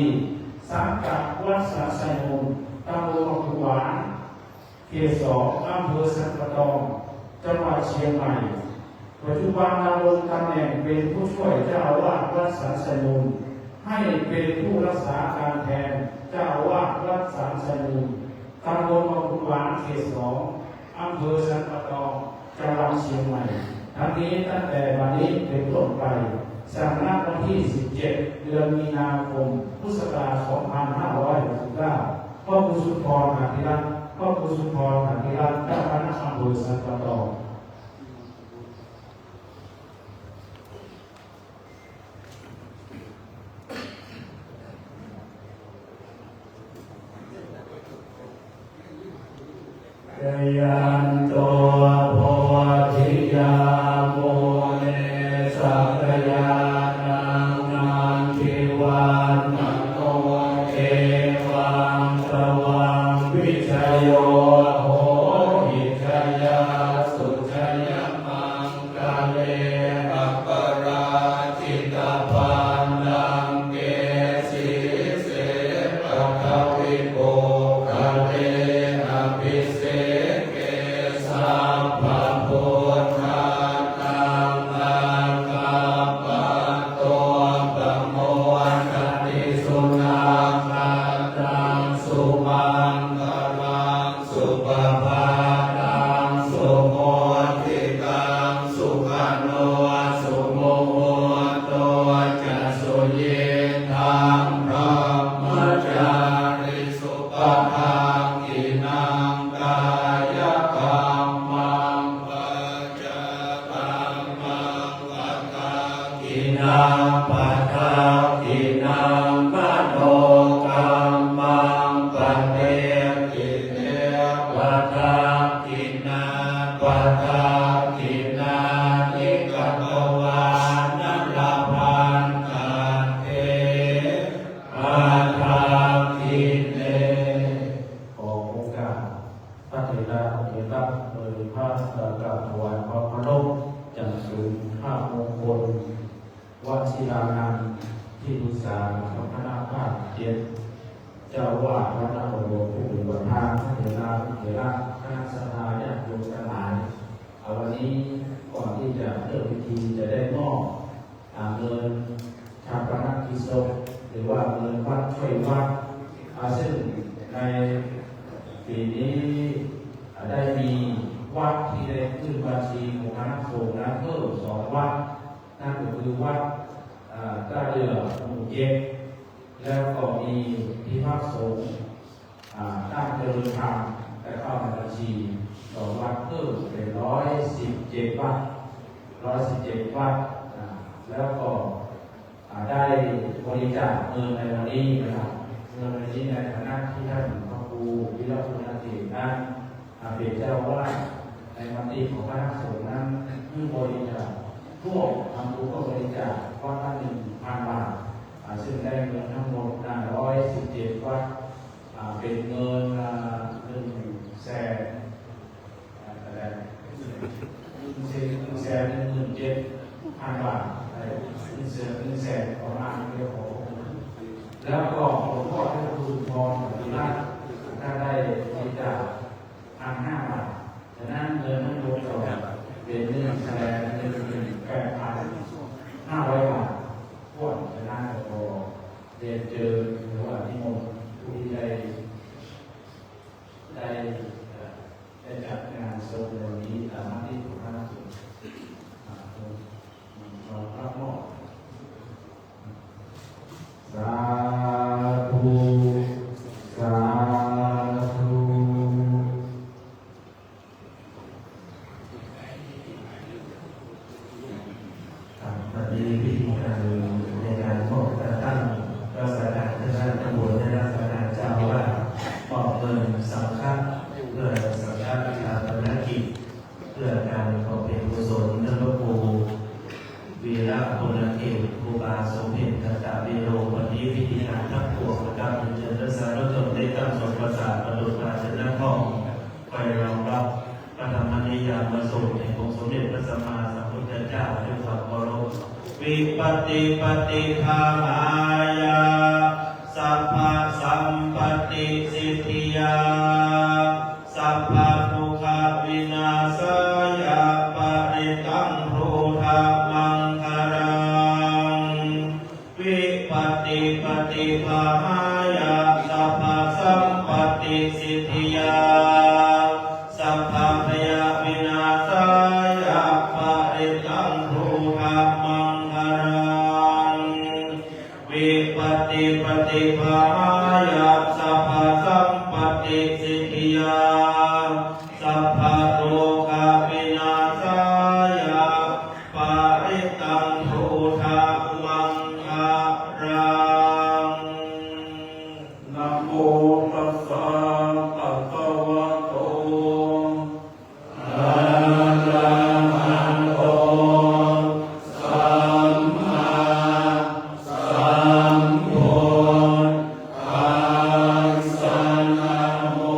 สังกัดวัดสันทรายมูล ตำบลหนองกุหวาน เขตสอง อำเภอสันป่าตอง จังหวัดเชียงใหม่ ปัจจุบันดำรงตำแหน่งเป็นผู้ช่วยเจ้าอาวาสวัดสันทรายมูล ให้เป็นผู้รักษาการแทนเจ้าอาวาสวัดสันทรายมูล ตำบลหนองกุหวาน เขตสอง อำเภอสันป่าตอง จังหวัดเชียงใหม่ ทั้งนี้ตั้งแต่บัดนี้เป็นต้นไป สั่งณวันที่สิบเจ็ด เดือนมีนาคม พุทธศักราชสองพันห้าร้อยหกสิบเก้า พระครูสุนทรขันติรัตน์ พระครูสุนทรขันติรัตน์ เจ้าคณะอำเภอสันป่าตอง Jayanto bodhiyā mūle sakyānaṃ nandivaḍḍhano, evaṃ tvaṃ vijayo hohi jayassu jayamaṅ gale. Aparājita Dakkhiṇaṃ padakkhiṇaṃ manokammaṃ paṇidhī te padakkhiṇā, padakkhiṇāni katvāna labhantatthe padakkhiṇe. ขอโอกาสพระเถรานุเถระ โดยพระกราบถวายความเคารพ อย่างสูง พระมงคล วชิรานันท์ ที่ปรึกษาเจ้าคณะภาคเจ็ด เจ้าอาวาสวัดนครหลวง ผู้เป็นประธาน พระเถรานุเถระ คณะศรัทธาญาติโยมทั้งหลาย อ่า วันนี้ก่อนที่จะเริ่มพิธีจะได้มอบ อ่า เงินฌาปนกิจศพ หรือว่าเงินวัดช่วยวัด อ่า ซึ่งในปีนี้ อ่า ได้มีวัดที่ได้ขึ้นบัญชีของคณะสงฆ์นั้นเพิ่มสองวัด นั่นก็คือวัด อ่า ต้าเดื่อหมู่เจ็ด แล้วก็มีที่พักสงฆ์ อ่า ต้านเจริญธรรม ได้เข้าในบัญชีสองวัด เพิ่มเป็นร้อยสิบเจ็ดวัด ร้อยสิบเจ็ดวัด อ่า แล้วก็ อ่า ได้บริจาคเงินในวันนี้นะครับ เงินในนี้ในฐานะที่ท่านพระครูวิรพลเกตนั้น อ่า เป็นเจ้าอาวาส ในมติของคณะสงฆ์นั้น คือบริจาค ร่วมทำบุญก็บริจาควัดละหนึ่งพันบาท อ่า ซึ่งได้เงินทั้งหมด อ่า ร้อยสิบเจ็ดวัด อ่า เป็นเงิน อ่า หนึ่งแสน อ่า เท่าไหร่ หนึ่งแสน หนึ่งแสนหนึ่งหมื่นเจ็ดพันบาท เอ่อ หนึ่งแสน หนึ่งแสนประมาณนี้ ขอบพระคุณ แล้วก็หลวงพ่อท่านครูสุนทร สันติราช ท่านได้บริจาค พันห้าบาท ฉะนั้นเงินทั้งหมดก็เป็นหนึ่งแสนหนึ่งหมื่นแปดพันห้าร้อยบาทถ้วน ฉะนั้นก็ขอเรียนเชิญ หรือว่านิมนต์ผู้ที่ได้ ได้ เอ่อ ได้จัดงานศพในวันนี้ตามมติของคณะสงฆ์ อ่า เรารับมอบ สาธุ สาธุ ครับ บัดนี้พิธีการในการมอบตาตั้งรักษาการเจ้าคณะตำบลและรักษาการเจ้าอาวาส มอบเงินสังฆะเพื่อสังฆะฌาปนกิจ เพื่อการบำเพ็ญกุศลท่านพระครูวีระพลเกต ครูบาสมเด็จทัตตะเวโร วันนี้พิธีการทั้งปวงนะครับ เรียนเชิญท่านสาธุชนได้ตั้งสติปัฏฐานประดุจภาชนะทอง ไปรองรับพระธรรมนิยามสูตรแห่งองค์สมเด็จพระสัมมาสัมพุทธเจ้าด้วยความเคารพ Vipattipaṭibāhāya sabbasampattisiddhiyā sabbadukkhavināsāya parittaṃ brūtha maṅgalaṃ. Vipattipaṭibāhāya sabbasampattisiddhiyā sabbabhayavināsāya parittaṃ brūtha maṅgalaṃ. Vipattipaṭibāhāya sabbasampattisiddhiyā sabbarogavināsāya parittaṃ brūtha maṅgalaṃ. Namo tassa bhagavato arahato sammāsambuddhassa. Namo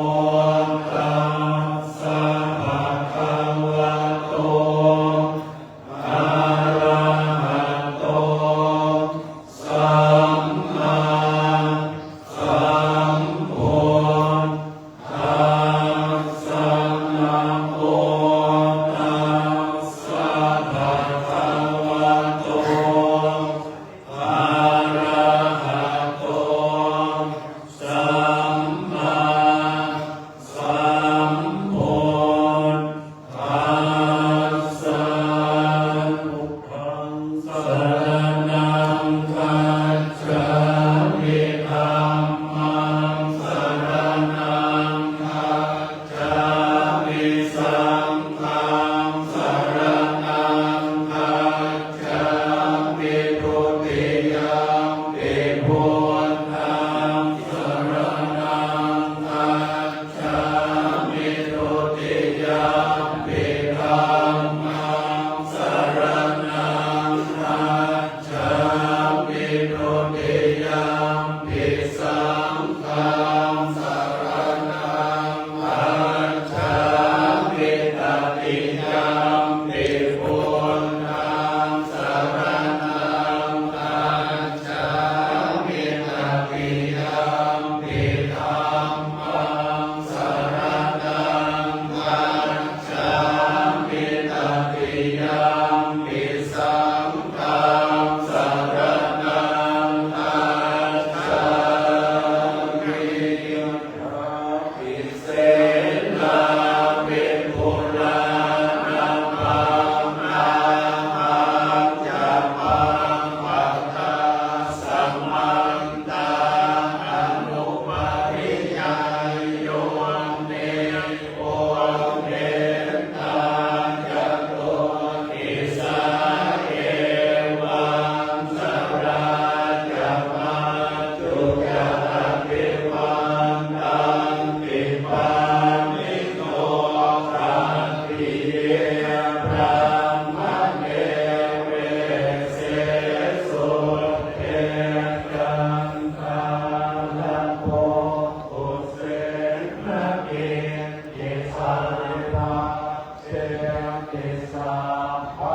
sabbamevābhimaṃ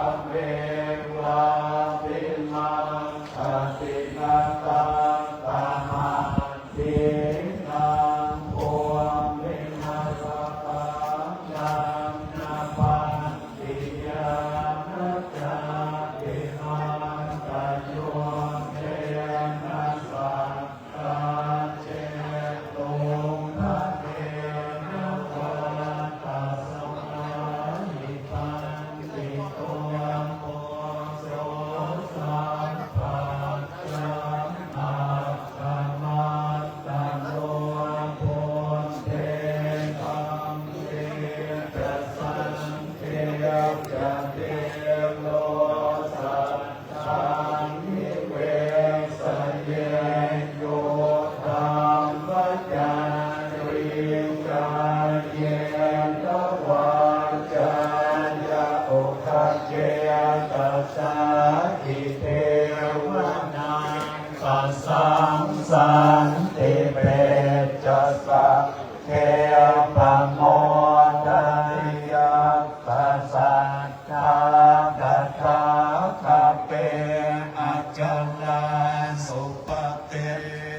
atiandtaṃ tumhaṃ dīnaṃ bhūmiṃ apakaṃ naṃ na bhaṇ iyāna cāpi mantayoṭṭhena sadā ceṭṭhuṃ bhaṇāma vā. Tasmā hi bhantito mocco sabbaddukkha kkhamatto buddhe dhamme ca saṅghe ca dhīro saddhaṃ nivesaye yo dhammacarī kāyena vācāya uda cetasā idheva naṃ kasaṃsanti peccassa khe pamodati. Yattha saddhā tathāgate acalā suppatiṭṭhitā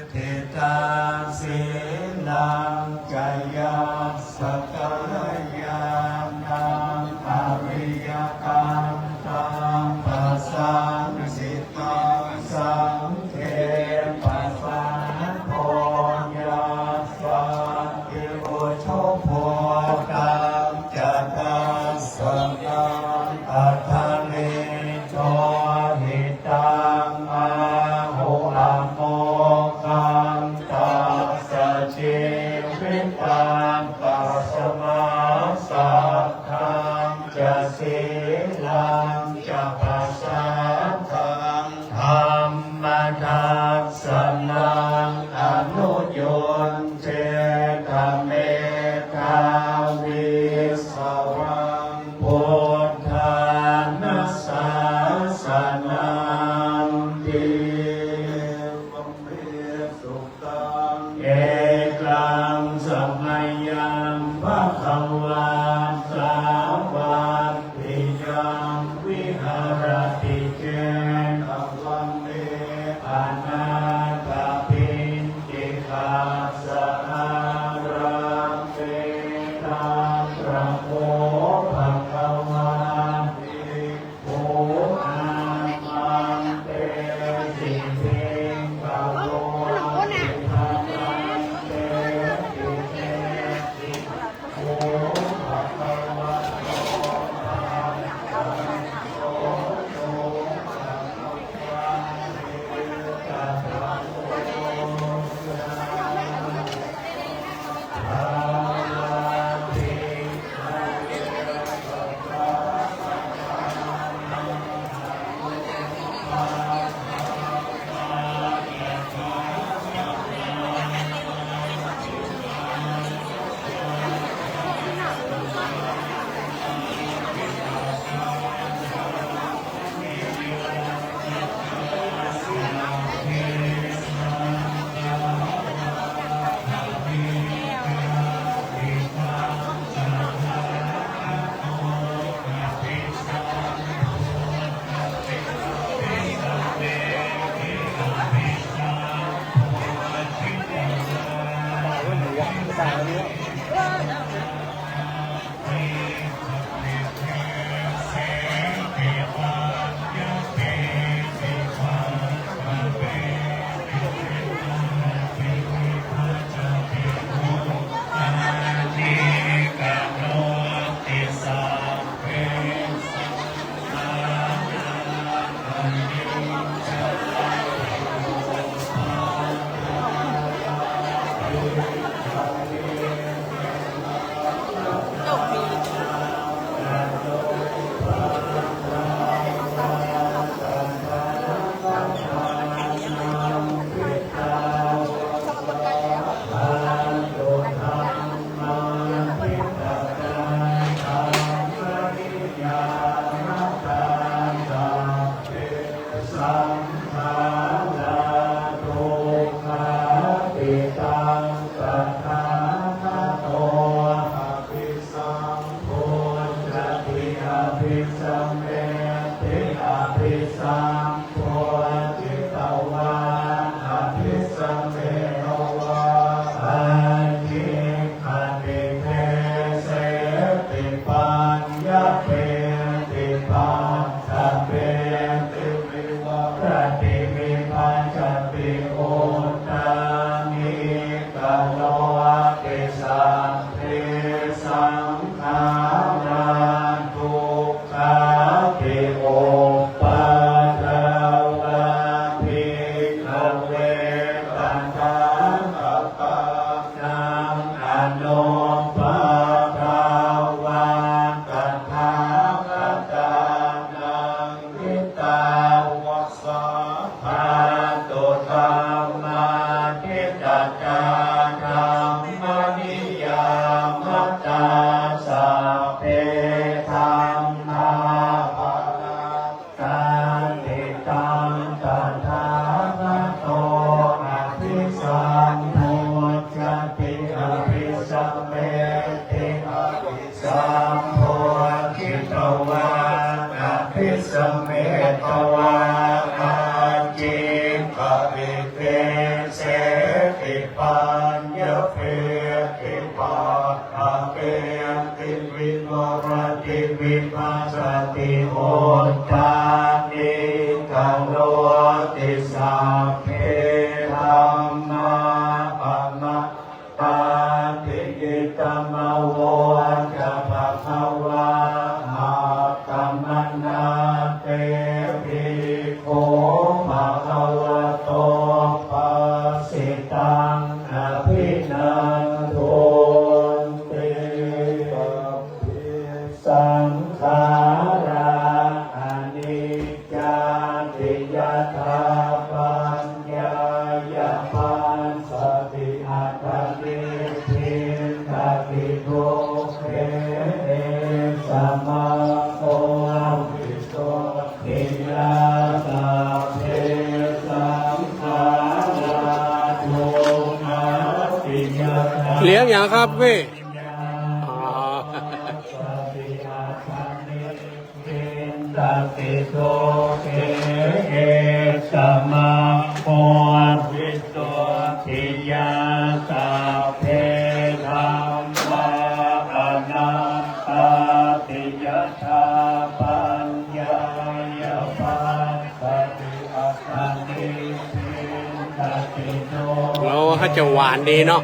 sīlañca yassa kalyāṇaṃ ariyakantaṃ pasannitaṃ saṅghe pasādo yassāti ujubho tañca dassanaṃ athalīdho hitaṃ āhu amogham tassa jīvitaṃ. Tasmā saddhañca sīlañca pasādaṃ dhammadassanam anuyuñjitha medhāvī saraṇaṃ buddhāna sāsanampi. Evaṃ me sutaṃ. Ekaṃ samayaṃ bhagavā sāvatthiyaṃ viharati Abhisameti abhisambuddhitvā abhisametvā ācikkhati deseti paññapeti paṭṭhapeti vivarati vibhajati uttānīkaroti sabbe saṅkhārā dukkhāti uppādavā bhikkhave tathāgatā naṃ anuppādā vā tathāgatānaṃ hitāvasā dhātudhammāti tathā dhammaniyāmatā sabbe dhammā pana ṭṭhāti taṃ tathāgato abhisambujjhati abhisameti abhisambujjhitvā abhisametvā ācikkhati deseti paññapeti paṭṭhapeti vivarati vibhajati uttānīkaroti sabbe dhammā pamātāti. Idamavoca bhagavā. Attamanā te bhikkhū bhagavato bhāsitaṃ abhinandunti. Saṅkhārā aniccāti yadā paññāya passati aṭṭhanibbindati dukkhe. Esamaṃ puriso เหลียงหยังครับพี่ อ๋อ Sabbe dhammā anattāti yadā paññāya passati aṭṭhanibbindati dukkhe. โอ้ เขาจะหวานดีเนาะ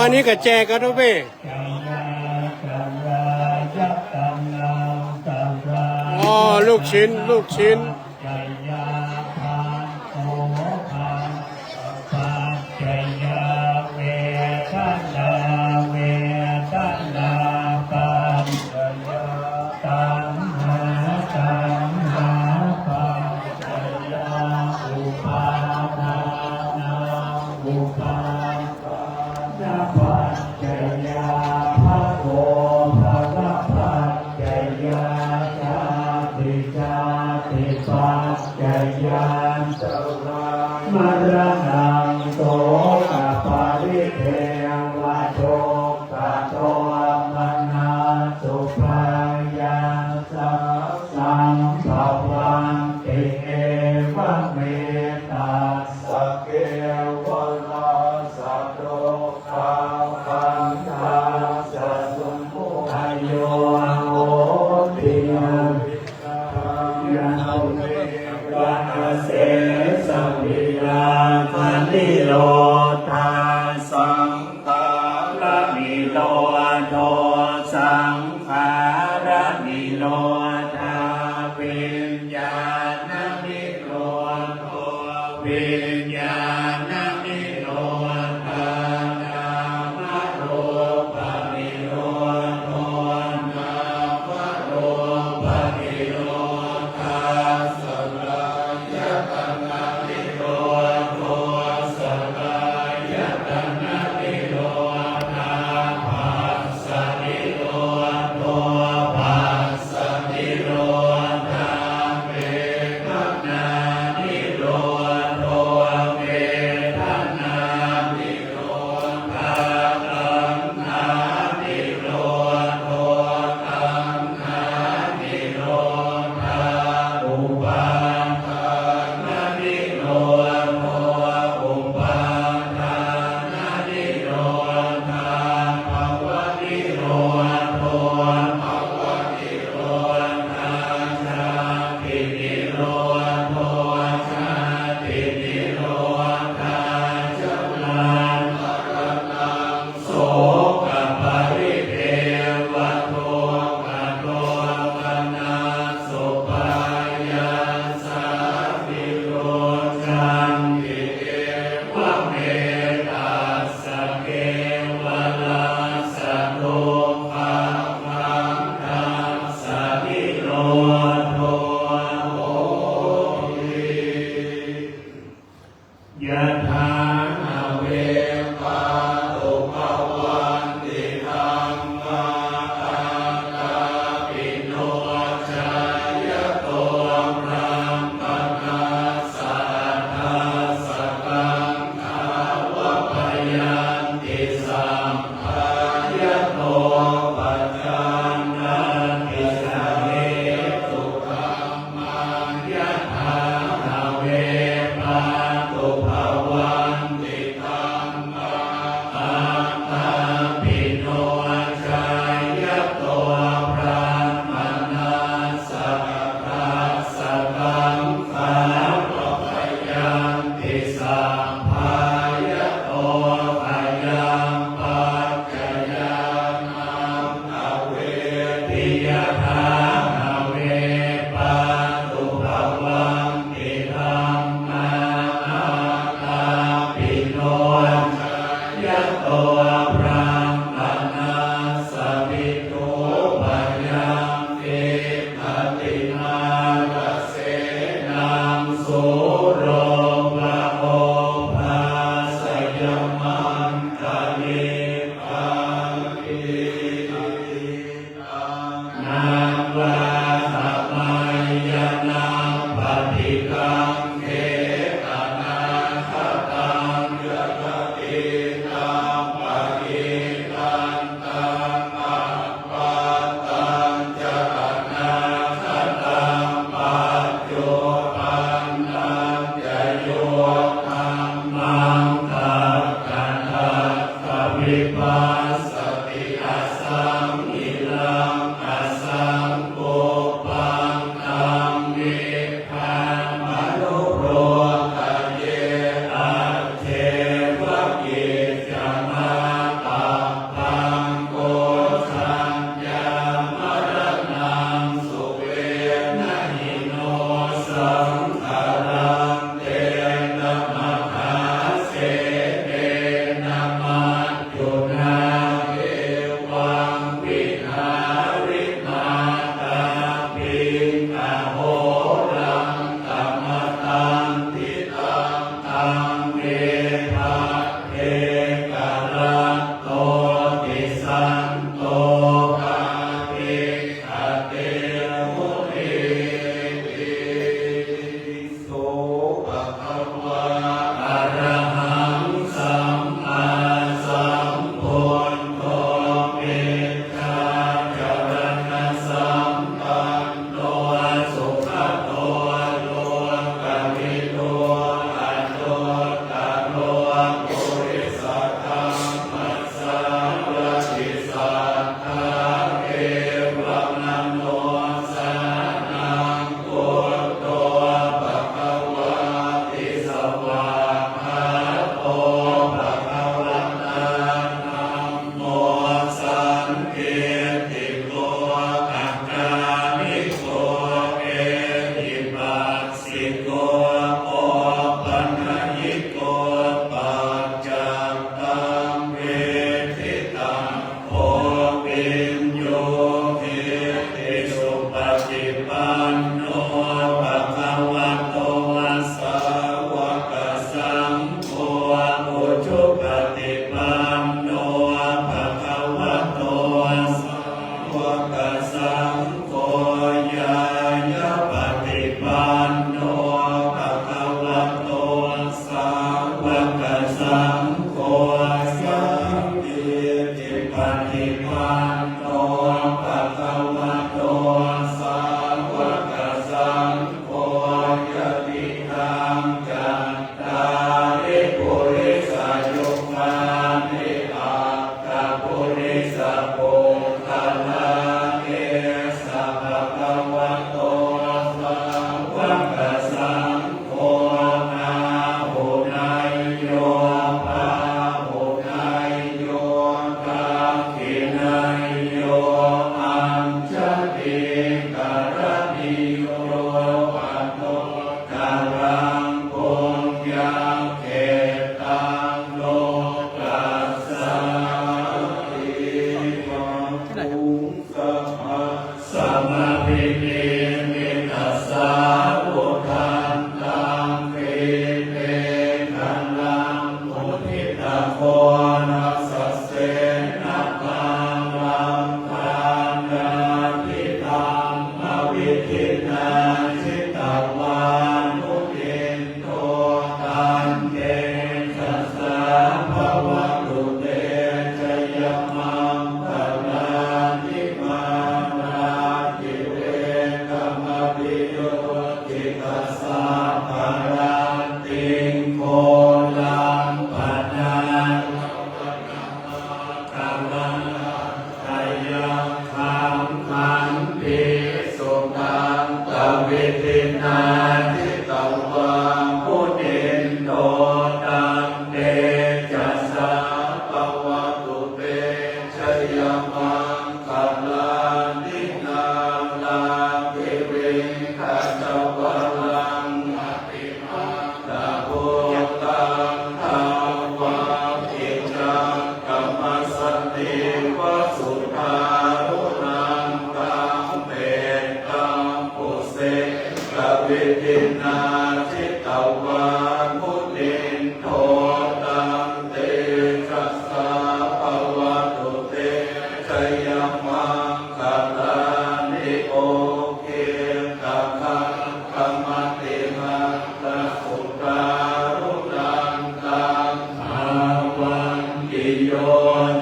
อันนี้ก็แจกกันด้วยเว้ย อ๋อ ลูกชิ้น ลูกชิ้น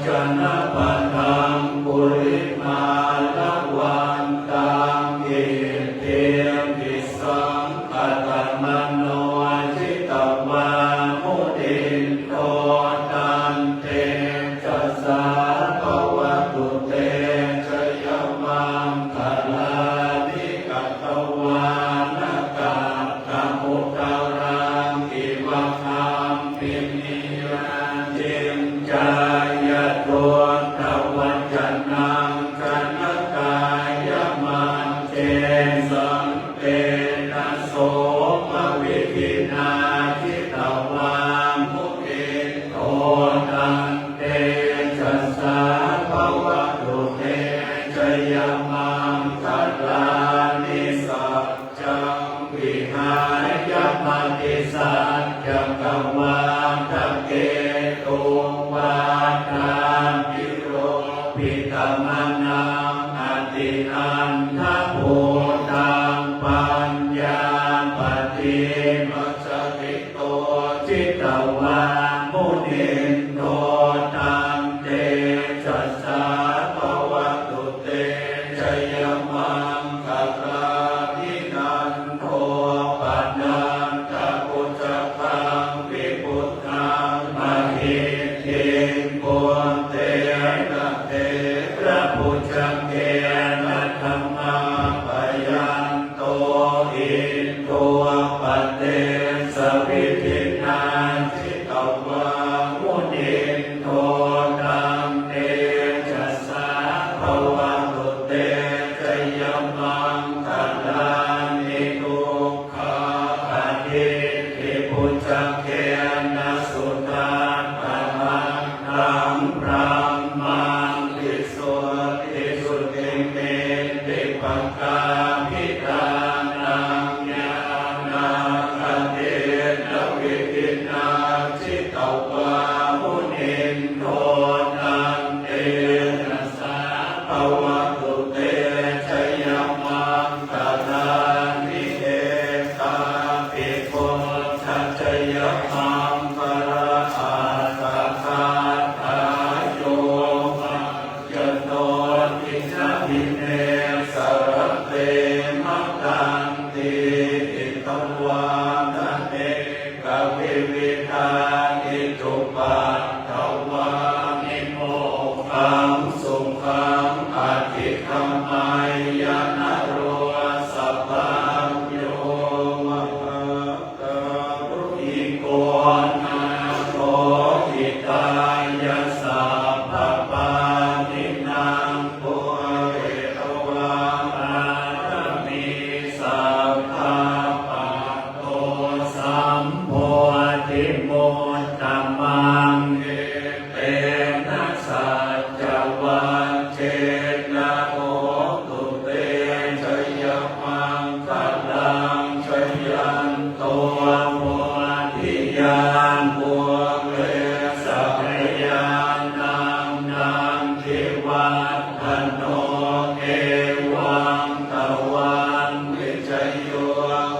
janapadaṃ gulimālavantaṃ iddhībhisaṅkhatamano jitavā munindo tantejasā bhavatu te jayamaṅgalāni. Katvāna kaṭṭhamudaraṃ iva gabbhinīyā ciñcāya duṭṭhavacanaṃ janakāyamajjhe santena somavidhinā jitavā munindo tantejasā bhavatu te jayamaṅgalāni. Saccaṃ vihāya matisaccakavādaketuṃ vādābhiropitamanaṃ atiandhabhūtaṃ paññāpadīpajalito jitavā munindo tantejasā bhavatu te jayamaṅgalāni. Nandopanandabhujagaṃ vibudhaṃ mahiddhiṃ puttena therabhujagena damāpayanto iddhūpadesavidhinā jitavā munindo tantejasā bhavatu te jayamaṅgalāni. Duggāhadiṭṭhibhujagena sudaṭṭhahatthaṃ brahmaṃ visuddhijutimiddhibakābhidhānaṃ ñāṇāgadena vidhinā jitavā munindo tantejasā bhavatu te jayamaṅgalāni. Etāpi buddhajayamaṅgalaaṭṭhagāthā yo vā cano dinadine sarate matandī hitvānanekavividhāni cupaddavāni mokkhaṃ sukhaṃ adhigameyya naro sapañño. Mahā kāruṇiko nātho hitāya sabbapāṇinaṃ pūretvā pāramī sabbā patto sambodhimuttamaṃ. Etena saccavajjena hotu te jayamaṅgalaṃ. Jayanto bodhiyā mūle sakyānaṃ nandivaḍḍhano evaṃ tvaṃ vijayo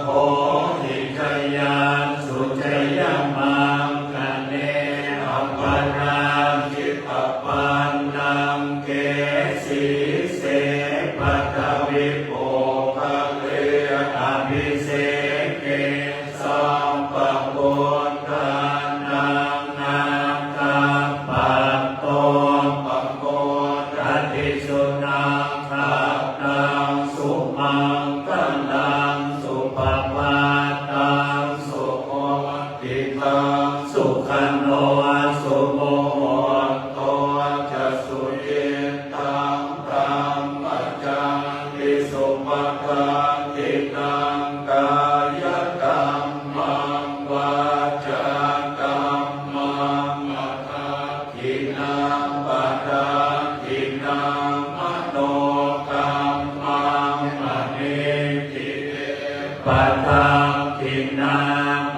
hohi jayassu jayamaṅgale. Aparājitapallaṅke sīse paṭhavipokkhare abhiseke sabbabuddhānaṃ aggappatto pamodati. Sunakkhattaṃ sumaṅgalaṃ supabhātaṃ suhuṭṭhitaṃ sukhaṇo sumuhutto ca suyiṭṭhaṃ brahmacārisu. Padakkhiṇaṃ kāyakammaṃ vācākammaṃ padakkhiṇaṃ padakkhiṇaṃ manokammaṃ paṇidhī te padakkhiṇā.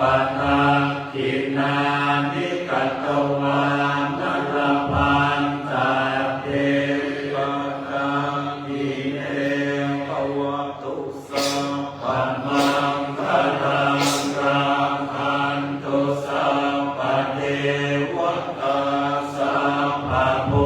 Padakkhiṇāni katvāna labhantatthe padakkhiṇe. Bhavatu sabbamaṅgalaṃ rakkhantu sabbadevatā sabbabuddhānubhāvena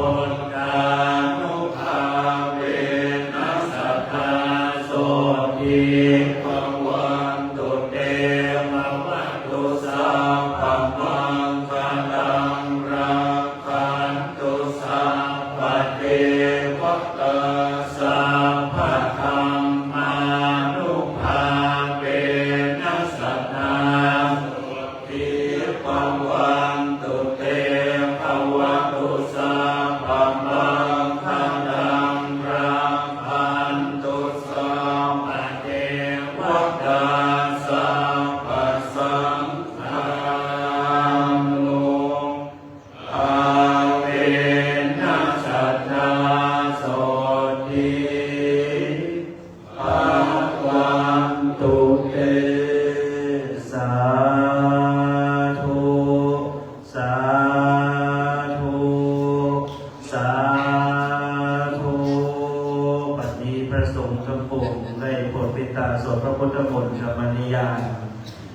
พุทธมนต์สมณยาน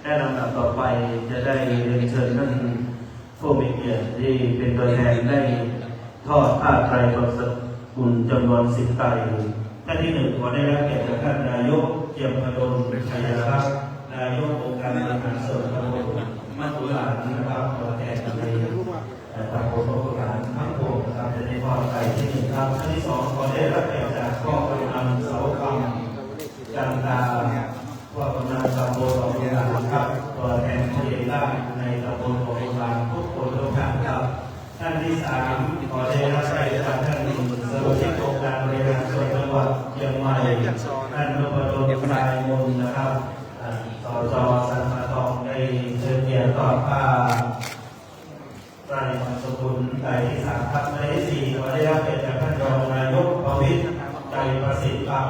และลำดับต่อไปจะได้เรียนเชิญท่านผู้มีเกียรติที่เป็นตัวแทนได้ทอดผ้าไตรบางสกุลจำนวนสิบไตร ท่านที่หนึ่งขอได้รับเกียรติจากท่านนายก เจียมพดล ชัยรัตน์ นายกองค์การบริหารส่วนตำบลมัจจุราชนะครับ ตัวแทนใน เอ่อ ตำบลมัจจุราชทั้งปวงนะครับ จะได้ทอดไตรที่หนึ่งครับ ท่านที่สองขอได้รับเกียรติจากพ่อกำนันเสาคำ จันทา พ่อกำนันตำบลหนองบุหลานครับ ตัวแทนผู้ใหญ่บ้านในตำบลหนองบุหลานทุกคนทุกท่านครับ ท่านที่สามขอได้รับเกียรติจากท่านสมาชิกองค์การบริหารส่วนจังหวัดเชียงใหม่ ท่านนพดล ทรายมนนะครับ อ่า สจ สันป่าตอง ได้เชิญเกียรติทอดผ้า ไตรบางสกุลไตรที่สามครับ ท่านที่สี่ขอได้รับเกียรติจากท่านรองนายกประวิตร ไตรประสิทธิ์ครับ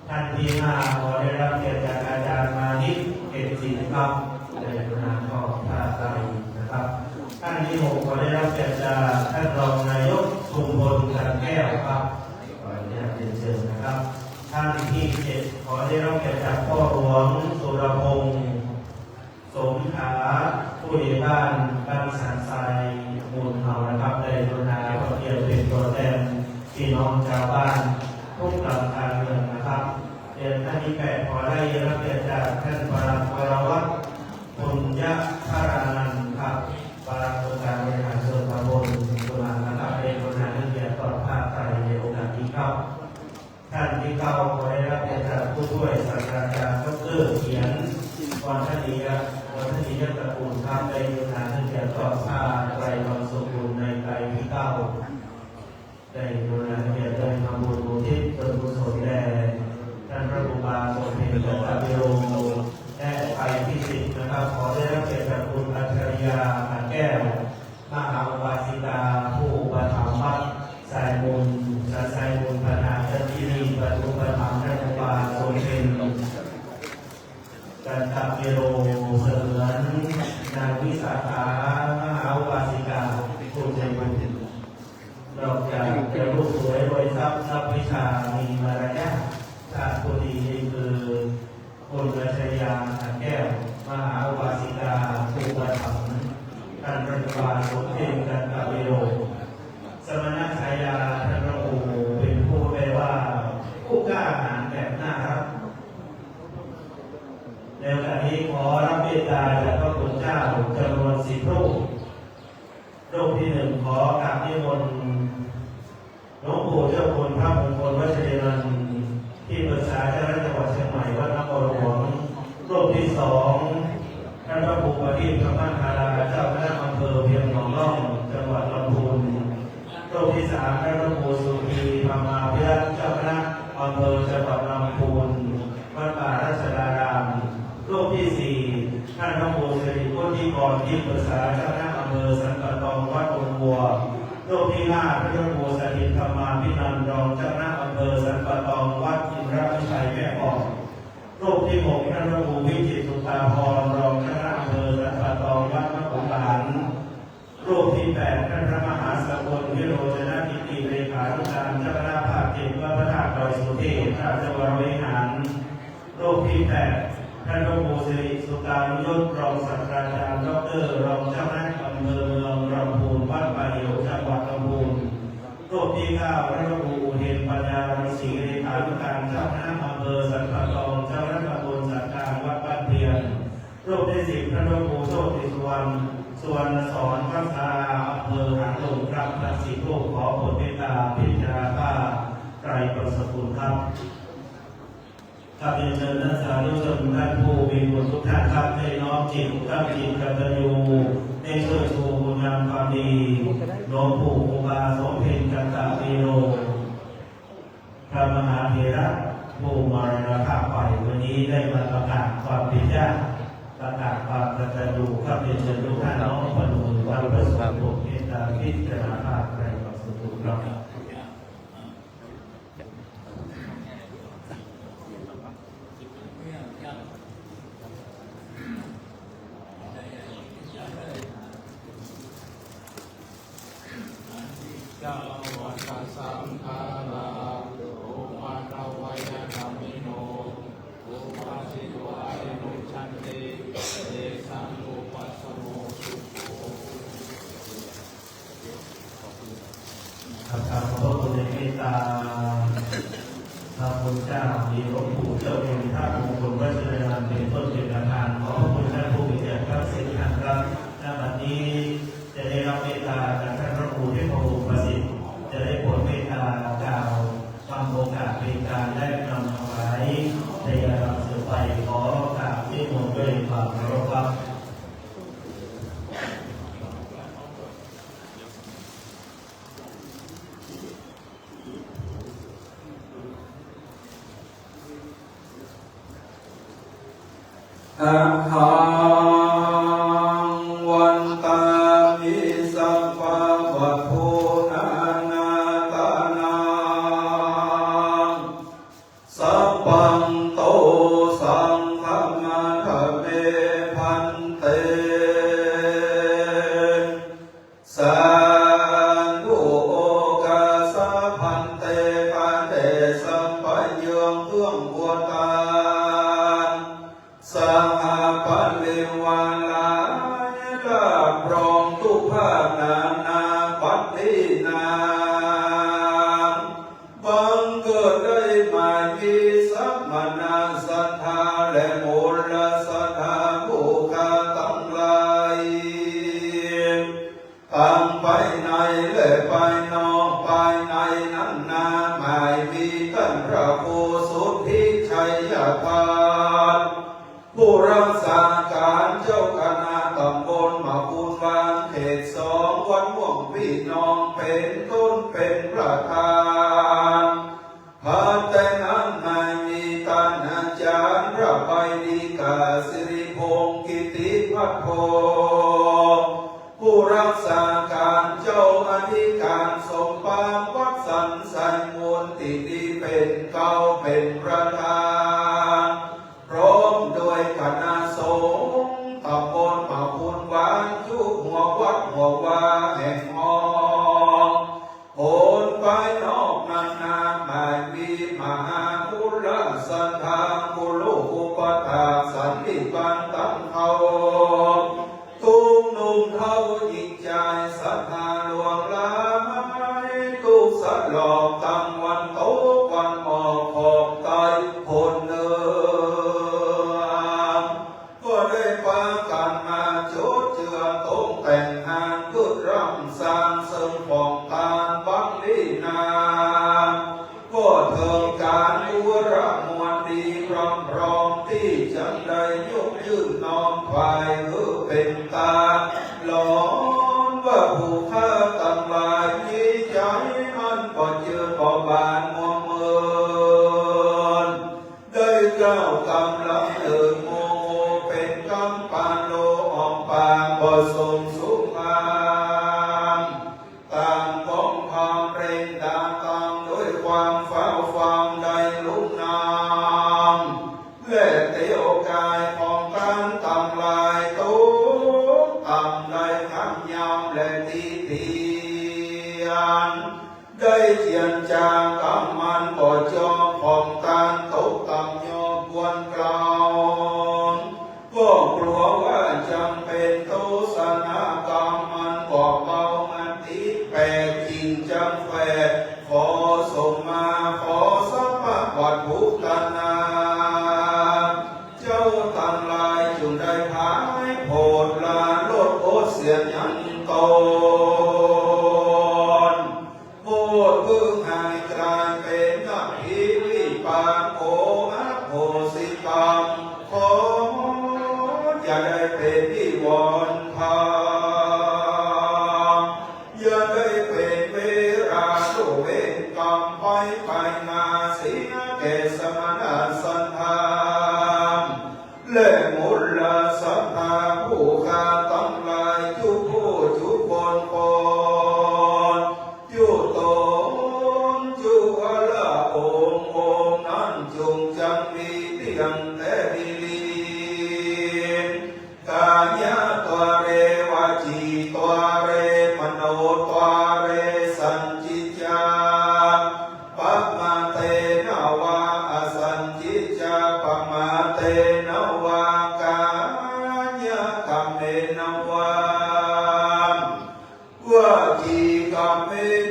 ท่านที่ห้าขอได้รับเกียรติจากอาจารย์มานิต เกตศิลป์ครับ ได้กรุณาทอดผ้าไตรนะครับ ท่านที่หกขอได้รับเกียรติจากท่านรองนายกชุมพล จันทร์แก้วครับ ขออนุญาตเรียนเชิญนะครับ ท่านที่เจ็ดขอได้รับเกียรติจากพ่อหลวงสุรพงษ์ สมขา ผู้ใหญ่บ้านบ้านสันทรายมูลเฮานะครับ ได้กรุณาขอเกียรติเป็นตัวแทนพี่น้องชาวบ้านทุกหลังคาเรือนนะครับ เรียนท่านที่แปดขอได้รับเกียรติจากท่านปลัดวรวัฒน์ ปุญญพรานันท์ครับ ปลัดองค์การบริหารส่วนตำบลกุหลาบนะครับ ได้กรุณาให้เกียรติทอดผ้าไตรในโอกาสนี้ครับ ท่านที่เก้าขอได้รับเกียรติจากผู้ช่วยศาสตราจารย์ ดอกเตอร์ เขียน วัฒนียะ วัฒนียะตระกูลครับ ได้กรุณาให้เกียรติทอดผ้าไตรบางสกุลในไตรที่เก้า ได้กรุณาให้เกียรติได้ทำบุญอุทิศส่วนกุศลแด่ท่านพระครูบาสมเภช จันทวิโร และไตรที่สิบนะครับ ขอได้รับเกียรติจากคุณอัจฉริยา ขันแก้ว มหาอุบาสิกาผู้อุปถัมภ์วัดทรายมูล สันทรายมูล ประธานเจ้าพิธี ประทุมอุปถัมภ์พระครูบาสมเภช จันทวิโร เสมือนนางวิสาขามหาอุบาสิกาผู้ใจบุญ นอกจากจะรูปสวยรวยทรัพย์ ทรัพย์วิชา มีมารยาท ชาติผู้ดีนี่คือ คุณอัจฉริยา ขันแก้ว มหาอุบาสิกาผู้อุปถัมภ์ท่านพระครูบาสมเภช จันทวิโร สมณฉายาท่านพระครูเป็นผู้แปลว่าผู้กล้าหาญแบบน่ารัก ในโอกาสนี้ขอรับเมตตาจากพระคุณเจ้าจำนวนสิบรูป รูปที่หนึ่งขอกราบนิมนต์ หลวงปู่เจ้าคุณพระมงคลวัชรินันท์ ที่ปรึกษาเจ้าคณะจังหวัดเชียงใหม่ วัดนครหลวง รูปที่สอง ท่านพระครูประทีป ธรรมธารา เจ้าคณะอำเภอเวียงหนองล่อง จังหวัดลำพูน รูปที่สาม ท่านพระครูสุธี ธรรมาภิรัตน์ เจ้าคณะอำเภอ จังหวัดลำพูน วัดป่าราชดาราม รูปที่สี่ ท่านพระครูสิริวุฒิกร ที่ปรึกษาเจ้าคณะอำเภอสันป่าตอง วัดดงบัว รูปที่ห้า ท่านพระครูสถิตธรรมาภินันท์ รองเจ้าคณะอำเภอสันป่าตอง วัดอินทรวิชัย แม่กลอง รูปที่หก ท่านพระครูวิจิตรสุภาพร รองเจ้าคณะอำเภอสันป่าตอง วัดมะขุนหลาน รูปที่แปด ท่านพระมหาสกล วิโรจนกิติ เลขานุการเจ้าคณะภาคเจ็ด วัดพระธาตุดอยสุเทพ ราชวรวิหาร รูปที่แปด ท่านพระครูสิริสุตานุยุต รองศาสตราจารย์ ด็อกเตอร์ รองเจ้าคณะอำเภอเมืองลำพูน วัดป่าเหยียว จังหวัดลำพูน รูปที่เก้า พระครูอุเทนปัญญารังสี เลขานุการเจ้าคณะอำเภอสันป่าตอง เจ้าคณะตำบลสันกลาง วัดบ้านเพียน รูปที่สิบ พระครูโชติสุวรรณ สุวรรณสอน วัดสารา อำเภอหางดงครับ ทั้งสิบรูปขอโปรดเมตตาพิจารณาผ้าไตรบางสกุลครับ ครับ เรียนเชิญท่านสาธุชนท่านผู้มีบุญทุกท่านครับ ได้น้อมจิตตั้งจิตกตัญญู ได้เชิดชูคุณงามความดี หลวงปู่ครูบาสมเภช จันทวิโร พระมหาเถระผู้มรณภาพไปวันนี้ ได้มาประกาศความเป็นญาติ ประกาศความกตัญญูครับ เรียนเชิญทุกท่านน้อมพนมมือไหว้พระสงฆ์โปรดเมตตาพิจารณาผ้าไตรบางสกุลครับ สังขารา อุปาทวยธรรมิโน อุปา ครับ ขอบพระคุณในเมตตาพระคุณเจ้า มีหลวงปู่เจ้าคุณ พระมงคลวัชิรานามเป็นต้นเป็นประธาน ขอบพระคุณท่านผู้มีเกียรติทั้งสิ้นท่านครับ ณ บัดนี้จะได้รับเมตตาจากท่านพระครูเทพพงศ์ประสิทธิ์ จะได้โปรดเมตตากล่าว ฟังโอกาสเป็นการแรกนำถวายทายาทสืบไป ขอกราบนิมนต์ด้วยความเคารพครับ อะหัง วันตามิ สัพพะวัตถุนานาตานัง สัพพันโต สังฆัมมะทะเม ภันเต สาธุ โอกาสะ ภันเต ข้าแต่สัพพะเยืองเฮื้องบัวตาน สหปริวารา ราบรองตุ๊พะนานาปัตตินา บังเกิดได้มามีสัมมณะศรัทธาและมูลศรัทธาผู้ข้าตังหลาย ตังภายในและภายนอก ภายในนั้นนาหมายมีต้านพระครูสุทธิชัยภัทร ผู้รักษาก๋านเจ้าคณะต๋ำบลหมากคูนวางเขตสอง วัดม่วงปี้น้อง เป๋นต้นเป๋นประธาน ถัดแต่นั้นมามีต้านอาจ๋ารย์พระใบดีกา สิริพงษ์ กิติภัทโท ผู้รักษาก๋านเจ้าอธิก๋านสมภารวัดสันสายมูลตี้ดีเป๋นเก๊าเป๋นประธาน พร้อมด้วยคณะสงฆ์ต๋ำบลหมากคูนวางจุ๊หัววัดหัววาแห่งฮ้อง โหนภายนอกนั้นนาหมายมีมหามูลศรัทธา กุลุอุปัฏฐากสันติปันตังเขา ตุ๊กหนุ่มเฒ่าหญิงจายศรัทธาหลวงหลาย ตุ๊กสลอบตังวันตกวันออกขอบใต้พ้นเหนือ ก็ได้ปากั๋นมาโจ๊ะเจือตกแต่งหานกึ๊ดร่ำสร้างเสริมของตานบั้งนี้นา ก็เถิงก๋านอุระมวลดีพร้อมๆ ตี้จักได้ยกยื่นน้อมถวายหื้อเป๋นตาหลอนว่าผู้ข้าตังหลายมีใจ๋อันบ่จือบ่บานมัวเมิน ได้กล่าวกำลังเอิงโมโหเป๋นกำปาโลออกปากบ่สมสุภาพ ต่างป้องความเร่งด่าตามด้วยความฟ้าวฟังได้ลุ่มน้ำ และเตียวก๋ายของตานตังหลายตกต่ำได้งามยามและติเตียน ได้เจียนจางกำมันบ่จอมของตานตกต่ำยอมควรกล่าว ก็กลัวว่าจักเป๋นโตษณกรรมอันบ่เบา มันติแปลกจริงจักแฝง ขอสมมา ขอสัพพะวัตถุนานา เจ้าตังหลายจุ่งได้ผายโผดลาโลดโอษเสียยังตน โผดเปื้องหายกลายเป๋นอภิวิปาก โขอโหสิกรรม ขออย่าได้เป๋นนิวรณ์ธรรม อย่าได้เป๋นเวรานุเวรกรรมไปไปมาเสียแก่สมณะสัตว์ธรรม และมูลศรัทธาผู้ข้าตังหลายจุผู้จุคนคน จุต๋นจุอะละองค์องค์นั้นจุ่งจักมีเตี้ยงแต๊ดีหลี กายะตวาเร วจีตวาเร มโนตวาเร สัจจิจจา ปะ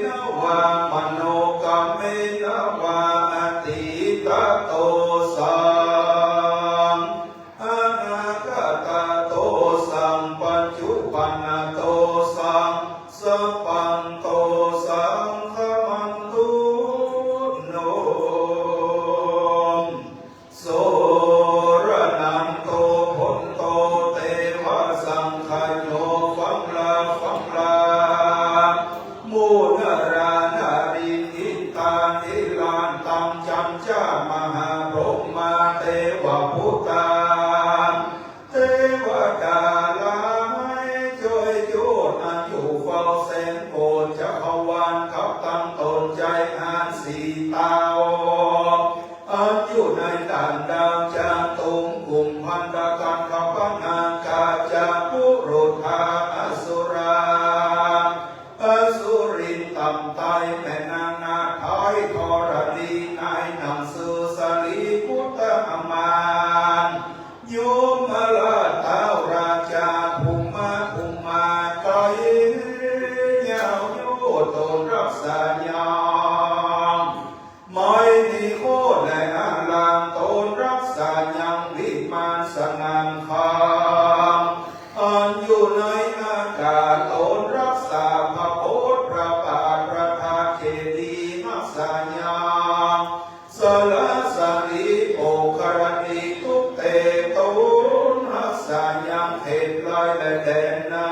นะวะ มโนกรรมเมนะวะ อตีตโตสัง อนาคตโตสัง ปัจจุปันนโตสัง สัพพันโตสัง ฆะมันตุโน โสรณันโต โหนโต เตวะสังคโย ฟังลา ฟังลา มูนรานารี อินทานิลานตัง จันจามหาพรหมา เตวะบุตตา เตวดารา หื้อจ้อยโจทย์ อันอยู่เฝ้าแสนโกฏจักรวาล กับตังต๋นใจ๋อันสีเตา อันอยู่ในด่านดาวจาตุมกุมภัณฑกัณฑ์ ขปังคา จักขุรุธา อสุรา อสุรินต่ำใต้แม่นางนาถ ท้ายธรณี ในหนังสือสารีปุตตมาน ยมราช ท้าวราชา ภูมา ภูมา ไกลยาวโยธน์ ต๋นรักษายัง ไม่มีโคตรและอาราม ต๋นรักษายัง วิมานสง่างาม อันอยู่ในอากาศ ต๋นรักษาพระโอษฐ์พระบาท พระธาตุเจดีย์ รักษายัง สาราสาลี โอกรณี ทุกเต ต๋นรักษายัง เขตไร่และแดนนา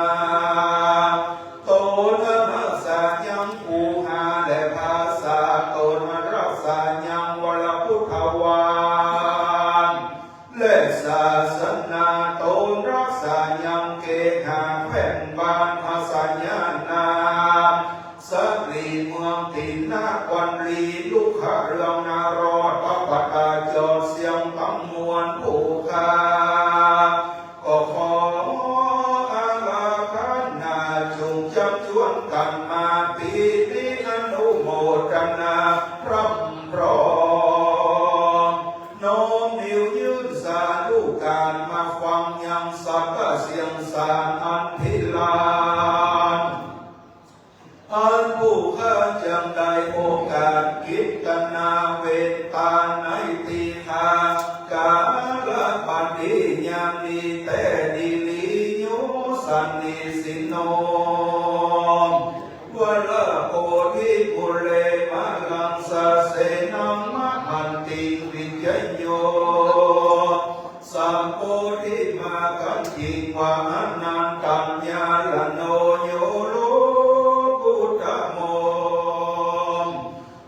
ต๋นรักษายัง คูหาและผาสาท ต๋นรักษายัง วรพุทธวาน และศาสนา ต๋นรักษายัง เกหาแขวงบ้าน อาสยานา สตรีเมือง ตินนครลี ลุกขะเรือง นารอด พระปัตตาจอด เสียงตังมวลผู้ข้า ก็ขออาราธนา จุ่งจักจวนกั๋นมา ปีติอนุโมทนา พร่ำพร้อม น้อมนิ้วยื่นสาธุก๋าน มาฟังยังสัตย์เสียงสารอันพิลาญ อันผู้ข้าจักได้โอกาสกิตนาเวนตาในตี้ข้า ก๋าละบัดนี้ยามนี้แต๊ดีหลี โย สนนิสินโน วะระโพธิมูเล มะหังสะเสนัง มะหันติง วิจโย สัมโพธิมากัญญิงวา อนันตัญญาลโน โย โลกุตตโม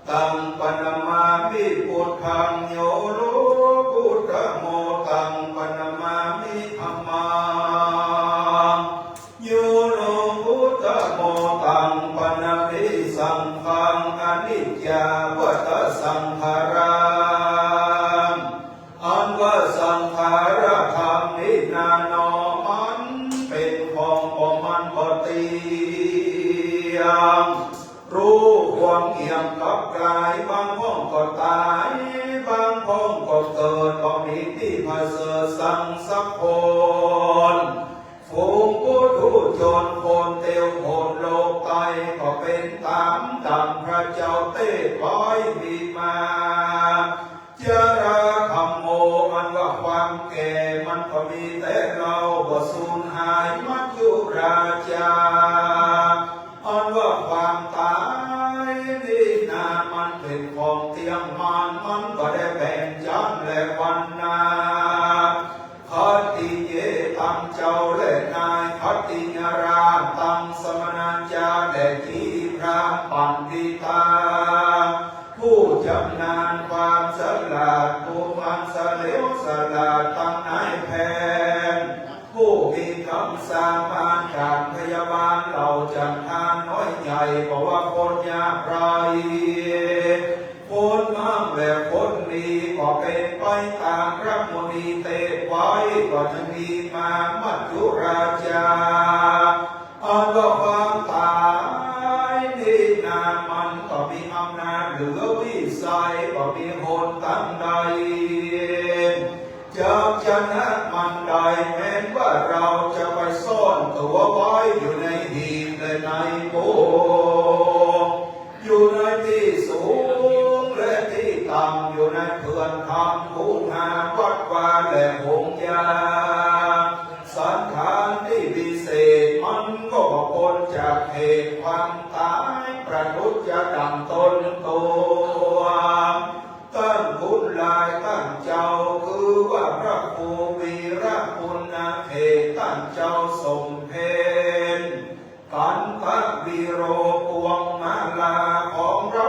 ตังปะนะมามิ พุทธัง โย โลกุตตโม ตังปะนะมามิ ธัมมัง โย โลกุตตโม ตังปะนะมามิ สังฆัง อนิจจาวัตตสังขารา อันว่าสังขารธรรมนี้นาหนอ มันเป๋นของบ่มั่นบ่เตี้ยง รู้ความเอี่ยมกลับกลาย บางพ่องก็ต๋าย บางพ่องก็เกิด บ่มีตี้ประเสริฐสังสักคน ฝูงปุถุชนคนเตียวโหนโลกใต้ ก็เป๋นต๋ามดั่งพระเจ้าเตสไว้มีมา จราธัมโม อันว่าความแก่มันก็มีแต๊เล่า บ่สูญหาย มัจจุราชา อันว่าความต๋ายนี้นา มันเป๋นของเตี้ยงมั่น มันบ่ได้แบ่งจั๊นและวรรณา ขัตติเย ตังเจ้าและนาย ขัตติยราช ตังสมณะจารย์และตี้พราหมณ์ปัณฑิตา ผู้ชำนาญความฉลาด ผู้มันเฉลียวฉลาดตังนายแพทย์ ผู้มีกำสามารถต้านพยาบาลเหล่าจันทาน้อยใหญ่ บ่ว่าคนยากไร้ คนมั่งและคนมี ก็เป๋นไปต๋ามพระมุนีเตสไว้ ก็จะมีมา มัจจุราชา อันว่าความต๋ายนี้นา มันก็มีอำนาจเหลือวิสัย บ่มีหนตังใด จักชนะมันได้ แม้นว่าเฮาจะไปซ่อนตั๋วไว้อยู่ในหีบและในโก จะดั่งตนตัว ต้านคุณหลายต้านเจ้า คือว่าพระครูวีรปุณณเขตรต้านเจ้าสมเภช กันทวีโร พวงมาลาของเฮา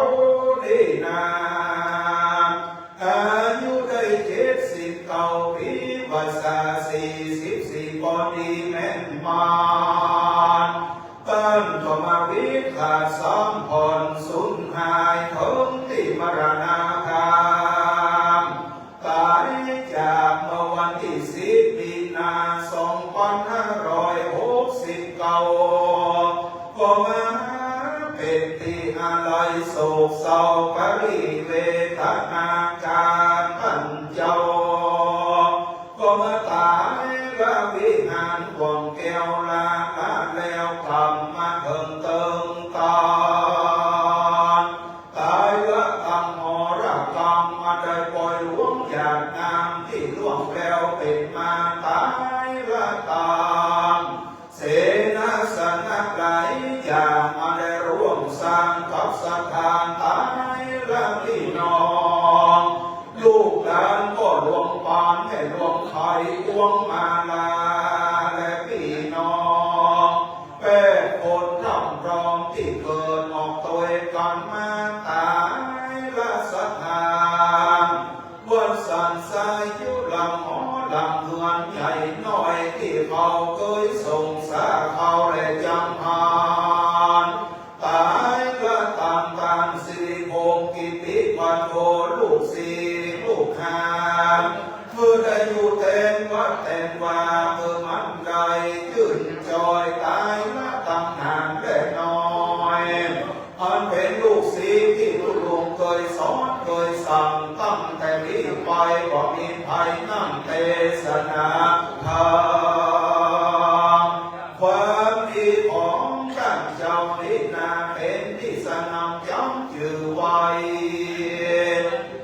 นี่นา อายุได้เจ็ดสิบเก้าปี๋ วรรษาสี่สิบสี่ ปอดีแม่นหมาน ต้านก็มาวิกขาดสามผ่อนสูญหายเถิงตี้มรณาภาพ ต๋ายจากเมื่อวันตี้สิบมีนา สองปันห้าร้อยหกสิบเก้า ก็มาเป๋นตี้อาลัยโศกเศร้าปริเวทนาก๋านต้านเจ้า ก็มาต๋ายละวิหารกว้างแก้วละ ละแล้วกำมาเถิงเติงต๋าย ต๋ายละตางหอระฆัง อันได้ป่อยหลวงหยาดน้ำตี้ล่วงแล้วเป๋นมา ต๋ายละตาง เสนาสนะหลายอย่าง อันได้ร่วมสร้างกับสถาน ต๋ายละปี้น้อง ลูกหลานป้อหลวงปาน แม่หลวงไข พวงมาลา และปี้น้อง แปดคนร่ำรองตี้เกิดออกตวยกั๋นมา ต๋ายละสถาน วันสันสายุหลังหอหลังเฮือนใหญ่น้อย ตี้เขาเกยส่งสาเขาและจังหาร ต๋ายละตางต้านสิริพงษ์กิติวัฒโน ลูกสี่ลูกห้า เมื่อได้อยู่แตนวัดแตนวา เมื่อมันได้จื้นจ่อย ต๋ายละตางหนานและน้อย อันเป๋นลูกศิษย์ตี้ตุ๊ลุงเกยสอนเกยสั่ง ตั้งแต่นี้ไปก็มีภัยนั่งเตสนาธรรม ความดีของต้านเจ้านี้นา เป๋นตี้สนำจ๋ำจื้อไว้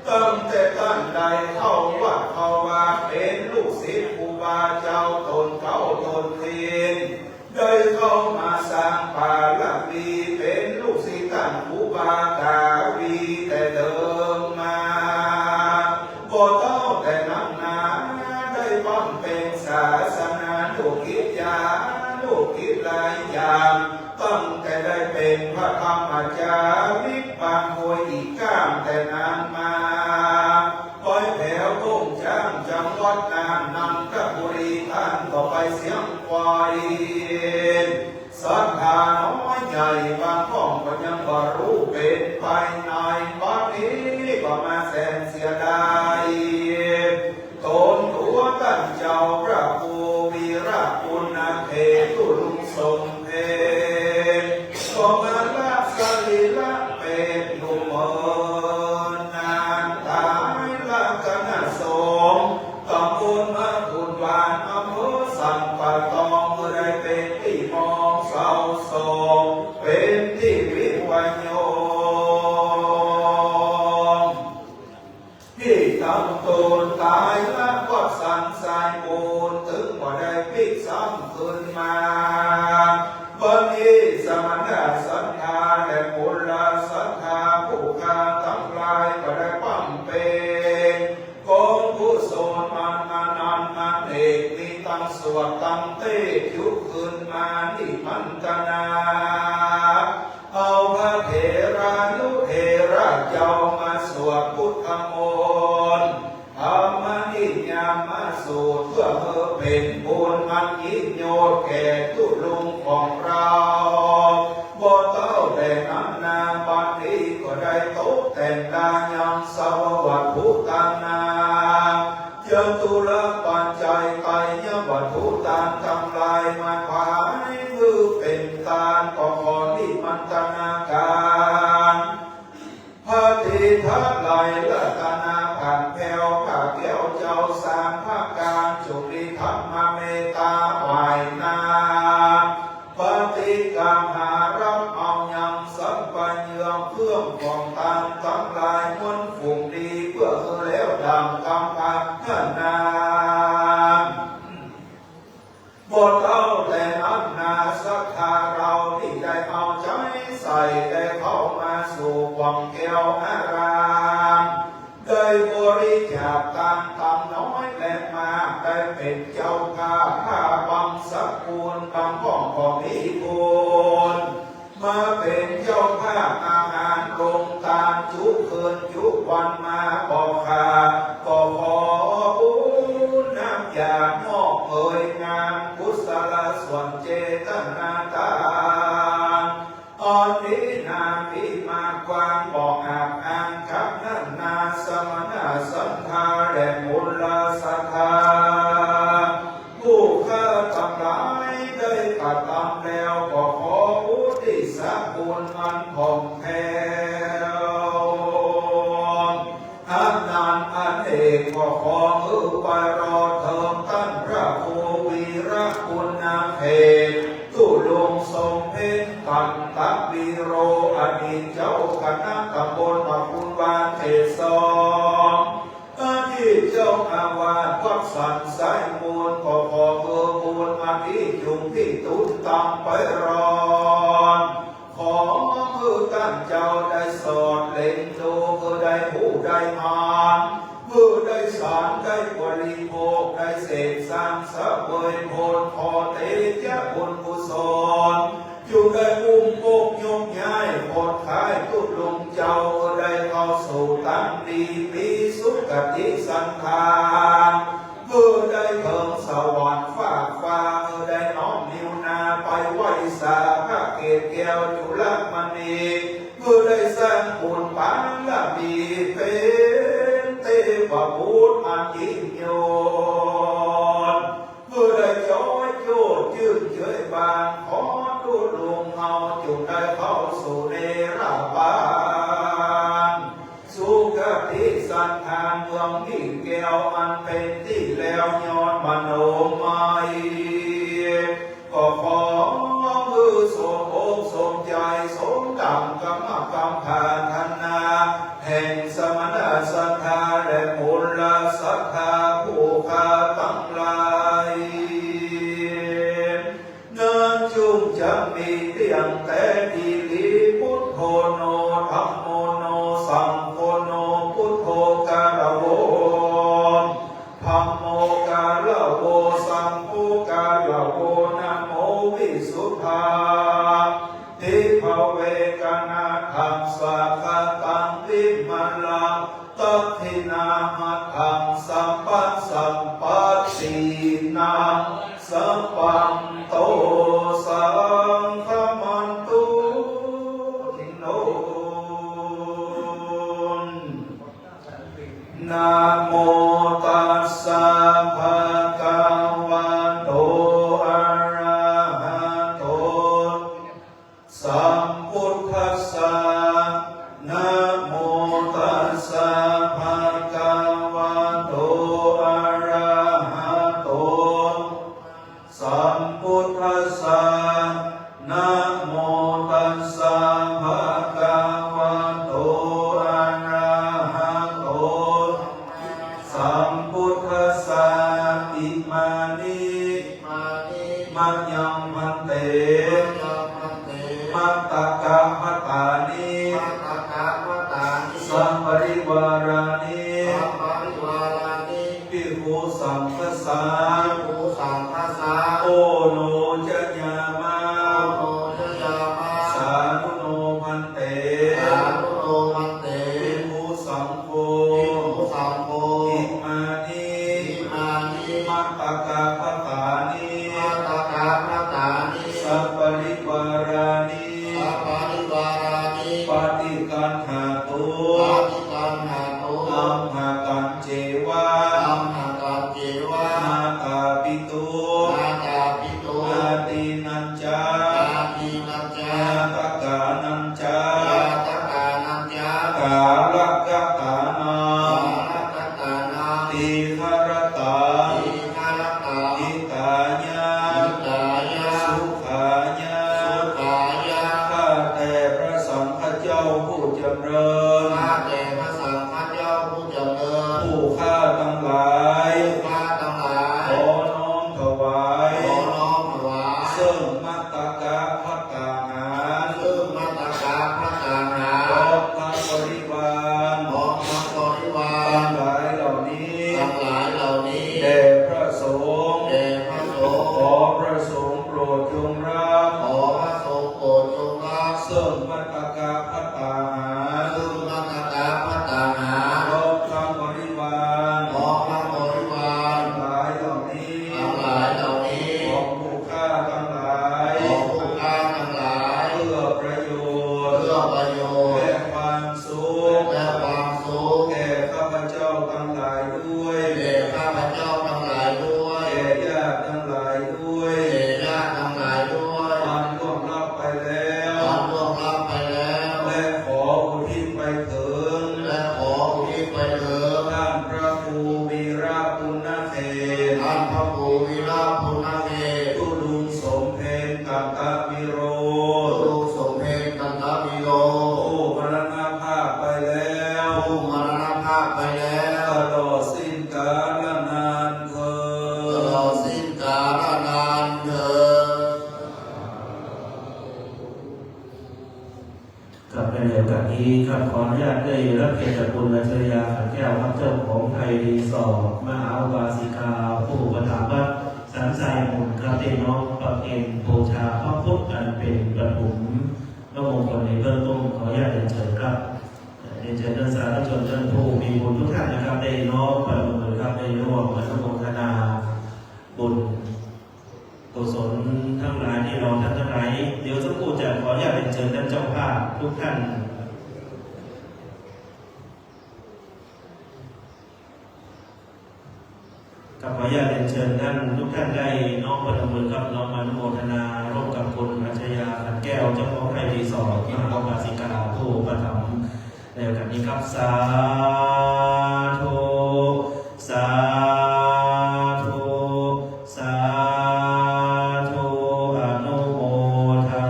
ตั้งแต่ต้านได้เข้าวัดเข้าวา เป๋นลูกศิษย์ครูบาเจ้าต๋นเก๊าต๋นเตียน ได้เข้ามาสร้างบารมี เป๋นลูกศิษย์ต้านครูบาก๋าวีแต่เดิมมา บ่เต้าแต่นั้นนา ได้บำเพ็ญศาสนานุกิจ ญาณุกิจหลายอย่าง ตั้งแต่ได้เป๋นพระธรรมจาริก ปางห้วยอีก้างแต่นั้นมา ไปแถวโต้งจ๊าง จังหวัดน่าน นันทบุรี ต้านก็ไปเสียงไขว้ ศรัทธาน้อยใหญ่ บางห้องก็ยังบ่ฮู้เป๋นไปไหน บัดนี้ก็มาแสนเสียดาย ต๋นตั๋วต้านเจ้าพระครูวีรปุณณเขต ตุ๊ลุงสมเภช ก็มาละสรีระเป๋นหนุ่มเมินนาน ต๋ายละคณะสงฆ์ ต๋ำบลมะกุฏหวาน อำเภอสันป่าตอง เมื่อได้เป๋นตี้มองเศร้าโศก เป๋นตี้วิปโยค ตี้ต๋ำต๋นต๋ายละวัดสันสายมูล ตึงบ่ได้ปิ๊กซ้ำคืนมา บัดนี้สมณะศรัทธาและกุลศรัทธาผู้ข้าตังหลายก็ได้บำเพ็ญกองกุศลมานานนันเนก มีตังสวดตังเตศน์ ยุคคืนมานิมันตนา เอาพระเถรานุเถระเจ้ามาสวดพุทธมนต์ ธรรมนิยามสูตร เพื่อหื้อเป๋นบุญอันยิ่งโยชน์แก่ตุ๊ลุงของเฮา บ่เต้าแต่นั้นนา บัดนี้ก็ได้ตกแต่งดายังสววัตถุต่างนานา จตุรปัจจัยไตรยวัตถุต่างทั้งหลาย มาถวายหื้อเป๋นตาน ก็ขอนิมันตนาก๋าน พระเถระไตรรัตนาผ่านแผ้ว ข้าแก้วเจ้าสามประก๋าน จงมีธรรมเมตตาไหว้นา ปฏิกาหารับเอายังสัพพะเยื่องเครื่องของตานตังหลาย มวลฝูงดี เปื้อหื้อแล้วดั่งกำปรารถนา บ่เต้าแต่นั้นนา ศรัทธาเฮานี้ได้เอาใจ๋ใส่ ได้เข้ามา สู่ห้องแก้วอาราม ได้บริจาคตานตำน้อยและมาก ได้เป๋นเจ้าภาพผ้าบังสกุล บางห้องก็มีบุญ มาเป๋นเจ้าภาพอาหารโฮงตานจุ๊กคืนจุ๊กวันมาบ่ขาด ก็ขอบุญนำญาติมอบเผยงามกุศลส่วนเจตนาตาน อันนี้นามีมากกว้างบ่อาจอ้าง ครั้นนั้นนา สมณะสัตถาและปุลลศรัทธา ผู้ข้าตังหลายได้กระตำแล้ว ก็ขออุทิศบุญอันผ่องแผ้ว อันนั้นอันเอก ก็ขอหื้อไปรอดเถิงต้านพระครูวีรปุณณเขต ตุ๊ลุงทรงเพ็ง กันตวีโร อดีตเจ้าคณะตำบลปะคุณวานเขตสอง อดีตเจ้าอาวาสวัดสันสายมูล ก็ขอหื้อบุญอธิจุงพิจุนตามไปรอด ขอหื้อต้านเจ้าได้สอดเล็งดู หื้อได้ฮู้ได้หาน หื้อได้สานได้บริโภค ได้เสพสร้างเสวยผล ขอเตจะบุญกุศล จุงได้อุ้มโอกยกย้ายขนขายตุ๊ลุงเจ้า หื้อได้เข้าสู่ตังดีมีสุคติสันถาน หื้อได้เถิงสวรรค์ฟากฟ้า หื้อได้น้อมนิวนาไปไหว้สาพระเกศแก้วจุลมณี หื้อได้สร้างบุญบารมีเป๋นเตวบุตรอันยิ่งยศ หื้อได้จ้อยโจ้จื้นเจยบาน ขอตุ๊ลุงเฮาจุงได้เข้าสู่เนรพาน สุคติสันถานเมืองหิ้งแก้วอันเป๋นตี้แล้วย้อนมโนมัย ก็ขอหื้อสมอกสมใจ๋สมดั่งกำกำปรารถนา แห่งสมณะศรัทธาและปุลลศรัทธาผู้ข้าตังหลาย นั้นจุ่งจะมีเตี้ยงแต๊ดีหลี พุทโธโน ธัมโมโน สังโฆโน พุทโธกาละโว ธัมโมกาละโว สังโฆกาละโว นะโมวิสุทธา ทิภเวกนาธัง สักขะตัง วิมละ ทักขิณาหัตถัง สัพพะสัมปัตตินัง สัพพันโต สังฆะมันตุ โน นะโมตัสสะ ภะคะวะโต อะระหะโต สัมพุทธัสสะ นะโมตัสสะ ภะคะวะโต อะระหะโต สัมพุทธัสสะ นะโมตัสสะ ภะคะวะโต อะระหะโต สัมพุทธัสสะ อิมานิ มะยัง ภันเต มัตตะกะภัตตานิ สัปปะริวารานิ ภิกขุสังฆัสสะ โอโนชยามะ สาธุโน ภันเต ภิกขุสังโฆ อิมานิ มัตตะกะภัตตานิ สัปปะริวารานิ ปะฏิกัณหะตุ อัมหะกัญเจวะ มาตาปิตุ อาตีนัญจะ ญาตะกานัญจะ กาละกะตานัง ตีฆะระตัง หิตายะ สุขายะ ข้าแต่พระสังฆเจ้าผู้จำเริญ ผู้ข้าตังหลาย ขอน้อมถวาย เซิ่งมัตตะกะภัตตาหาร ขอ ขออนุญาตได้รับเกียรติจากคุณอัจฉริยะ ขันแก้วครับ เจ้าของไทยรีสอร์ท มหาอุบาสิกา ผู้อุปถัมภ์วัดสันทรายมูลครับ ได้น้อมประเคนบูชาพระพุทธอันเป็นปฐมมงคลในเบื้องต้น ขออนุญาตเรียนเชิญครับ เรียนเชิญท่านสาธุชนท่านผู้มีบุญทุกท่านนะครับ ได้น้อมประนมมือครับ ได้ร่วมอนุโมทนาบุญ กุศลทั้งหลายที่เราท่านทั้งหลาย เดี๋ยวสักครู่จะขออนุญาตเรียนเชิญท่านเจ้าภาพทุกท่าน ครับ ขออนุญาตเรียนเชิญท่านทุกท่านได้น้อมประนมมือครับ น้อมอนุโมทนาร่วมกับคุณอัจฉริยะ ขันแก้ว เจ้าของไทยรีสอร์ท มหาอุบาสิกา ผู้อุปถัมภ์ ในโอกาสนี้ครับ สาธุ สาธุ สาธุ อนุโมทา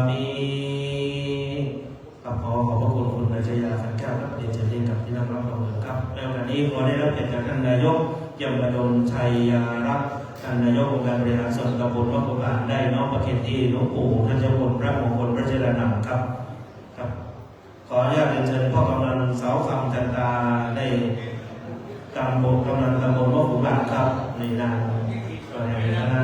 มิ ครับ ขอขอบพระคุณคุณอัจฉริยะ ขันแก้วครับ เรียนเชิญเรียนกับที่นั่งรับรองครับ ในโอกาสนี้ขอได้รับเกียรติจากท่านนายก เยี่ยมบดล ชัยยารักษ์ ท่านนายกองค์การบริหารส่วนตำบลวัดขุนบาง ได้น้อมประเคนที่หลวงปู่ท่านเจ้าคุณพระมงคลวัชิรานามครับ ครับ ขออนุญาตเรียนเชิญพ่อกำนันเสาคำจันตา ได้ตำบล กำนันตำบลวัดขุนบางครับ ในนามตัวแทนคณะ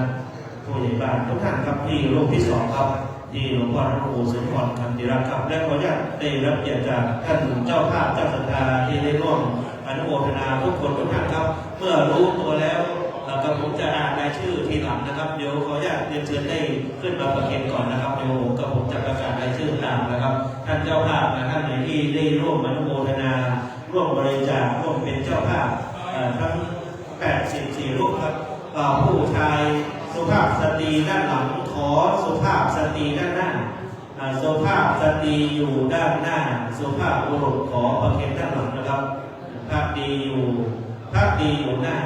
ผู้ใหญ่บ้านทุกท่านครับ ที่ลูกที่สองครับ ที่หลวงพ่อท่านครูสุนทร ขันติรัตน์ครับ และขออนุญาตได้รับเกียรติจากท่านเจ้าภาพเจ้าศรัทธาที่ได้ร่วมอนุโมทนาทุกคนทุกท่านครับ เมื่อรู้ตัวแล้ว เอ่อ กระผมจะอ่านรายชื่อทีหลังนะครับ เดี๋ยวขออนุญาตเรียนเชิญได้ขึ้นมาประเคนก่อนนะครับ เดี๋ยวผม กระผมจะประกาศรายชื่อตามนะครับ ท่านเจ้าภาพนะ ท่านไหนที่ได้ร่วมอนุโมทนา ร่วมบริจาค ร่วมเป็นเจ้าภาพ เอ่อ ทั้งแปดสิบสี่รูปครับ เอ่อ ผู้ชายสุภาพสตรีด้านหลัง ขอสุภาพสตรีด้านหน้า อ่า สุภาพสตรีอยู่ด้านหน้า สุภาพบุรุษขอประเคนด้านหลังนะครับ พระดีอยู่ พระดีอยู่หน้า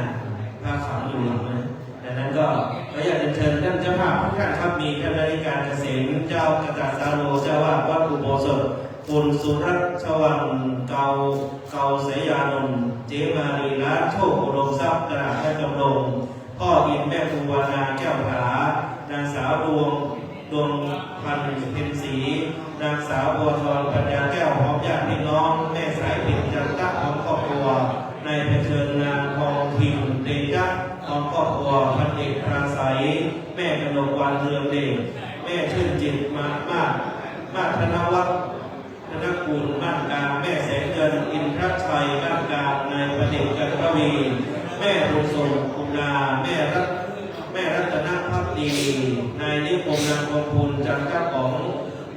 พระขลังอยู่หลังนะ ดังนั้นก็ขออนุญาตเรียนเชิญท่านเจ้าภาพทุกท่านครับ มีท่านนาริการเกษม เจ้าคณะสาโร เจ้าอาวาสวัดอุโบสถ คุณสุรัชวัง เกา เกาไสยานนท์ เจมาลีลาโชคอุดมทรัพย์ ตลาดพระจำลง พ่ออิน แม่ครูวานาแก้วผา นางสาวดวง ดวงพันธ์เพ็ญศรี นางสาวบัวทองปัญญาแก้ว พร้อมญาติพี่น้อง แม่สายเพ็ญจันทะ พร้อมครอบครัว นายเผชิญ นางทองทิมเตชะ พร้อมครอบครัว พันเอกปราศรัย แม่กนกวรรณเรืองเดช แม่ชื่นจิต มา มา มาธนวัฒน์ ธนกุลบ้านกลาง แม่แสงเดือน อินทรชัยบ้านกลาง นายประดิษฐ์จันทวี แม่บุญส่ง อุณา แม่รัต แม่รัตนภักดี นายนิคม นางทองพูน จันทร์ครับ ของ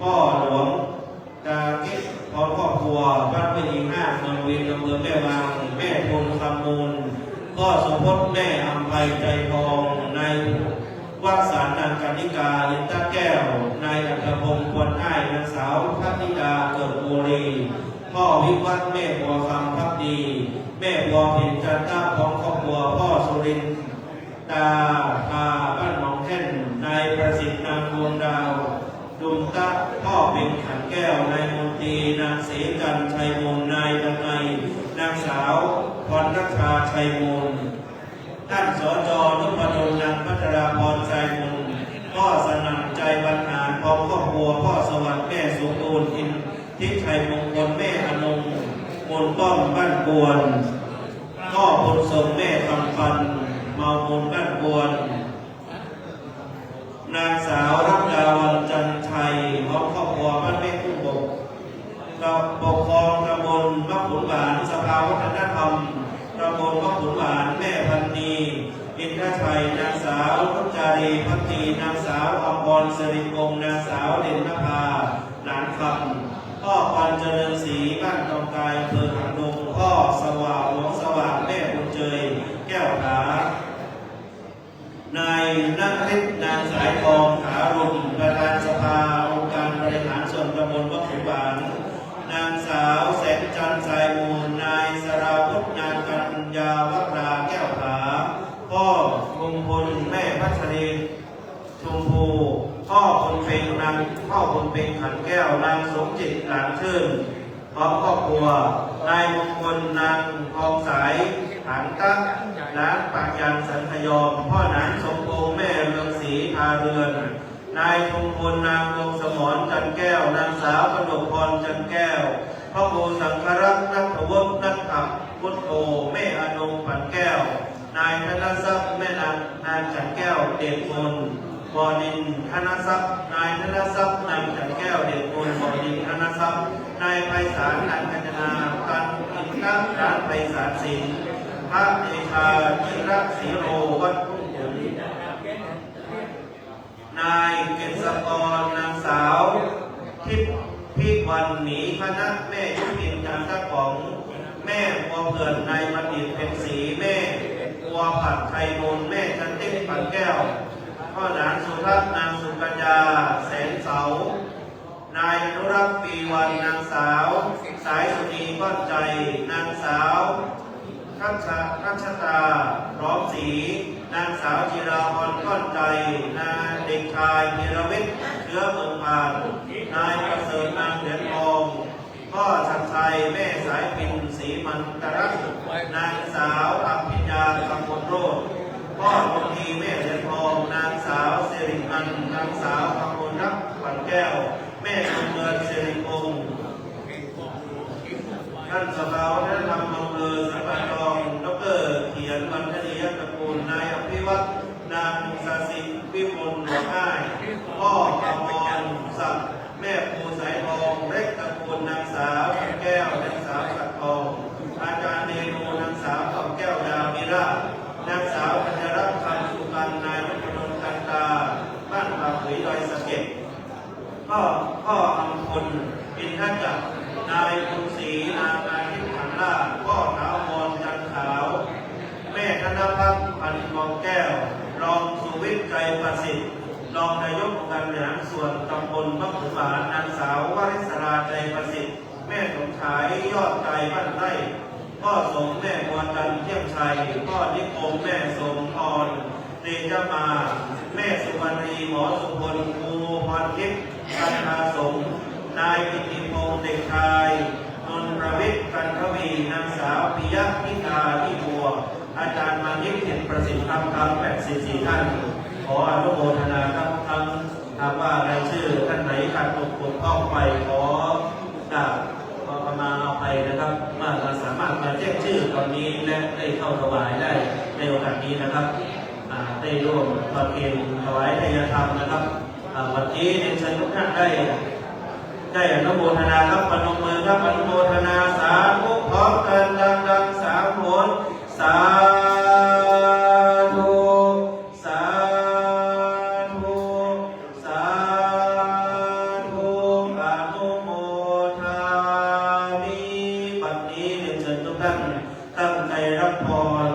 พ่อหลวงกาเกต พร้อมครอบครัว บ้านห้วยหินห้า เมืองวิน อำเภอแม่วาง แม่ทูลคำมูล พ่อสมพศ แม่อำไพ ใจทอง นายวสันต์ นางกนิกา อินทแก้ว นายอัธพงษ์ ควรอ้าย นางสาวพัทธิดา เกิดบุรี พ่อวิวัฒน์ แม่บัวคำภักดี แม่บัวเพ็ญจันทะ พร้อมครอบครัว พ่อสุรินทร์ ตาพา บ้านหนองแท่น นายประสิทธิ์ นางดวงดาว ดุมตะ พ่อเพ็งขันแก้ว นายมนตรี นางศรีจันทร์ ชัยมูล นายดนัย นางสาวพรณัชชา ชัยมูล ท่าน สจ นพดล นางพัชราพร ชัยมูล พ่อสนั่น ใจบรรหาร พร้อมครอบครัว พ่อสวัสดิ์ แม่สมบูรณ์ อินทิชัยมงคล แม่อนง มูลป้อม บ้านกวน พ่อบุญส่ง แม่คำปัน เมามูล บ้านกวน นางสาวรัตดาวัน จันทร์ชัย พร้อมครอบครัว บ้านแม่กุ้งบก กับปกครองตำบลวัดขุนบาง สภาวัฒนธรรมตำบลวัดขุนบาง แม่พันนี อินทชัย นางสาวนุชจารี พักดี นางสาวอมร สิริพงษ์ นางสาวเด่นนภา หลานคำ พ่อพรเจริญศรี บ้านตองกาย อำเภอหางดง พ่อสว่าง หลวงสว่าง แม่บุญเจย แก้วผา นายณฤทธิ์ นางสายทอง ขารุม ประธานสภาองค์การบริหารส่วนตำบลวัดขุนบาง นางสาวแสงจันทร์ สายมูล นายสราวุธ นางกัญญาวรา แก้วผา พ่อมงคล แม่พัชรี ชมพู พ่อบุญเพ็ง นาง พ่อบุญเพ็ง ขันแก้ว นางสมจิต หลานชื่น พร้อมครอบครัว นายมงคล นางทองสาย หานตะ หลานปะยัง สันพยอม พ่อหนานสมพงษ์ แม่เรืองศรี พาเรือน นายทองพูน นางดวงสมร จันทร์แก้ว นางสาวกนกพร จันทร์แก้ว พระครูสังฆรักษ์ ณัฐวุฒิ ณัฐวุฒโธ แม่อนง ปั่นแก้ว นายธนทรัพย์ แม่นาง นางจันทร์แก้ว เดชมูล บ่อดิน ธนทรัพย์ นายธนทรัพย์ นางจันทร์แก้ว เดชมูล บ่อดิน ธนทรัพย์ นายไพศาล นางกัญจนา ตันอินทรัพย์ ร้านไพศาลสิน พระเดชา จิรศิโร วัดทุ่งขุน นายกฤษกร นางสาวทิพย์พิวรรณ หมีคณะ แม่ยุพิน จันทร์ตะป๋อง แม่บัวเผื่อน นายบัณฑิต เพ็ญศรี แม่บัวผัด ไทยมูล แม่จันติ๊ก ปั่นแก้ว พ่อหลานสุทัศน์ นางสุกัญญา แสงเสา นายอนุรักษ์ ปีวัน นางสาว สายสุนี ก้อนใจ นางสาว ทัชชะ ทัชตา พร้อมศรี นางสาวจิราพร ก้อนใจ นายเด็กชายพีรวิทย์ เชื้อเมืองพาน นายประเสริฐ นางเหรียญทอง พ่อชัดชัย แม่สายพิน ศรีมันตรัตน์ นางสาวอภิญญา กำมลโรจน์ พ่อดวงดี แม่เหรียญทอง นางสาวสิรินันท์ นางสาวกำมลรัตน์ ขวัญแก้ว แม่ดวงเดือน สิริพงษ์ ท่านสภาวัฒนธรรมอำเภอสันป่าตอง ด็อกเตอร์เขียน วรรณคดี ยอดตระกูล นายอภิวัฒน์ นางสาสิ วิมล หลวงอ้าย พ่ออมรศักดิ์ แม่ภูสายทอง เล็กตระกูล นางสาวจันแก้ว นางสาวสักทอง อาจารย์เรนู นางสาวทองแก้ว ดาวิราช นางสาวธัญรัตน์ คำสุพรรณ นายนพดล กันตา บ้านป่าขุย ดอยสะเก็ด พ่อ พ่ออำพล อินทจักร นายบุญศรี นางอาทิตย์ ขันลาภ พ่อถาวร จันทร์ขาว แม่ธนพัฒน์ พันทองแก้ว รองสุวิทย์ ใจประสิทธิ์ รองนายกองค์การบริหารส่วนตำบลบ้านขุนหวาน นางสาววริศรา ใจประสิทธิ์ แม่สมชาย ยอดใจ บ้านไร่ พ่อสม แม่บัวจันทร์ เที่ยงชัย พ่อนิคม แม่สมพร เตชะมา แม่สุวรรณี หมอสุพล ครูพรทิพย์ จันทาสม นายกิติพงษ์ เด็กชาย นนทวิทย์ กันทวี นางสาวปิยะพิธา นิบัว อาจารย์มานิต เพ็ญประสิทธิ์ ครับ ทั้งแปดสิบสี่ท่าน ขออนุโมทนาครับ ทั้ง หากว่ารายชื่อท่านไหนขาดตกบกพร่องไป ขอกราบขอขมาอภัยนะครับ ว่าเราสามารถมาแจ้งชื่อตอนนี้และได้เข้าถวายได้ในโอกาสนี้นะครับ อ่า ได้ร่วมประเคนถวายทายธรรมนะครับ อ่า วันนี้เรียนเชิญทุกท่านได้ ได้อนุโมทนาครับ พนมมือครับ อนุโมทนาสาธุพร้อมกันดังๆ สามหน สาธุ สาธุ สาธุ อนุโมทามิ บัดนี้เรียนเชิญทุกท่านตั้งใจรับพร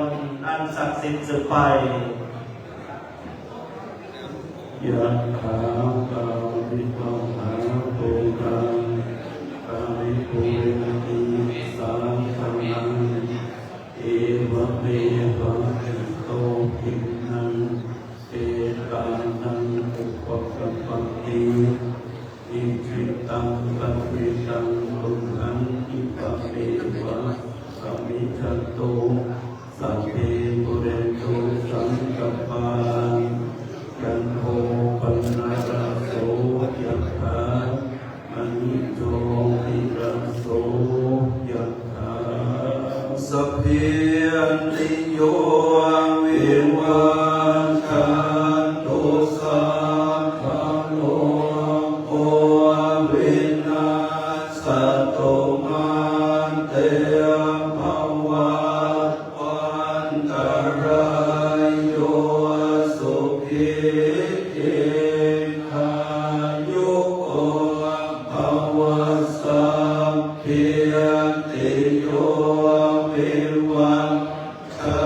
อันศักดิ์สิทธิ์สืบไป ยะถา วาริวะหา ปูรา ปะริปูเรนติ สาคารัง เอวะเมวะ อิโต ทินนัง เปตานัง อุปะกัปปะติ อิจิตัง ปัตถิตัง ตุมหัง คิปะเมวะ สะมิชฌะตุ สัพเพ ปูเรนตุ สังกัปปา จันโท ปันนะระโส ยะถา มะณิ โชติระโส ยะถา สัพพีติโย วิวัชชันตุ สัพพะโรโค วินัสสะตุ มา เต ภะวัต วันตะราโย สุขี ทีฆายุโก ภะวะ สัพพีติโย วิวัชชั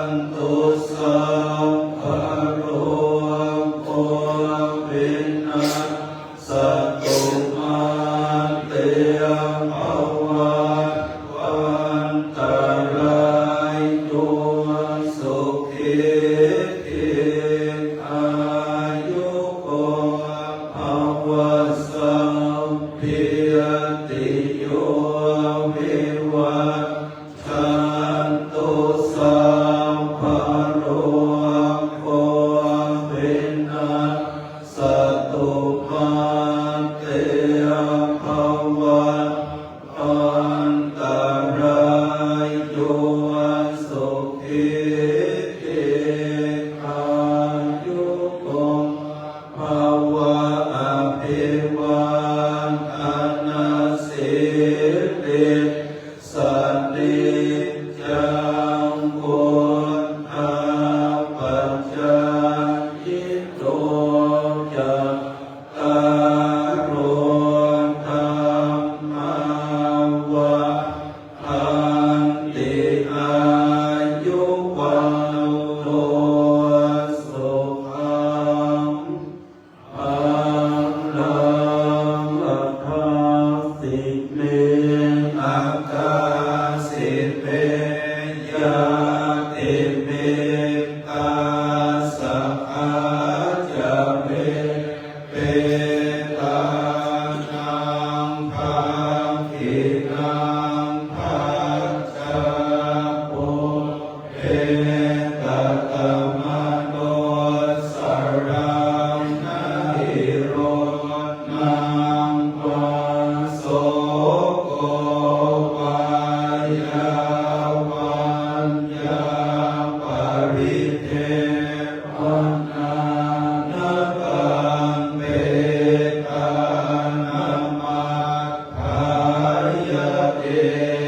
นตุ สัพพะโรโค วินัส สะตุ มา เต ภะวัต วันตะราโย สุขี ทีฆายุโก ภะวะ สัพพีติโย วิวัชชันตุ สัพพะโรโค วินัส สะ Akāsi me ñātimittā sakhā ca me petānaṃ dakkhiṇaṃ dajjā pubbe katamanussaraṃ. Na hi ruṇṇaṃ vā soko vā yā vaññā paridevanā, na taṃ petānamatthāya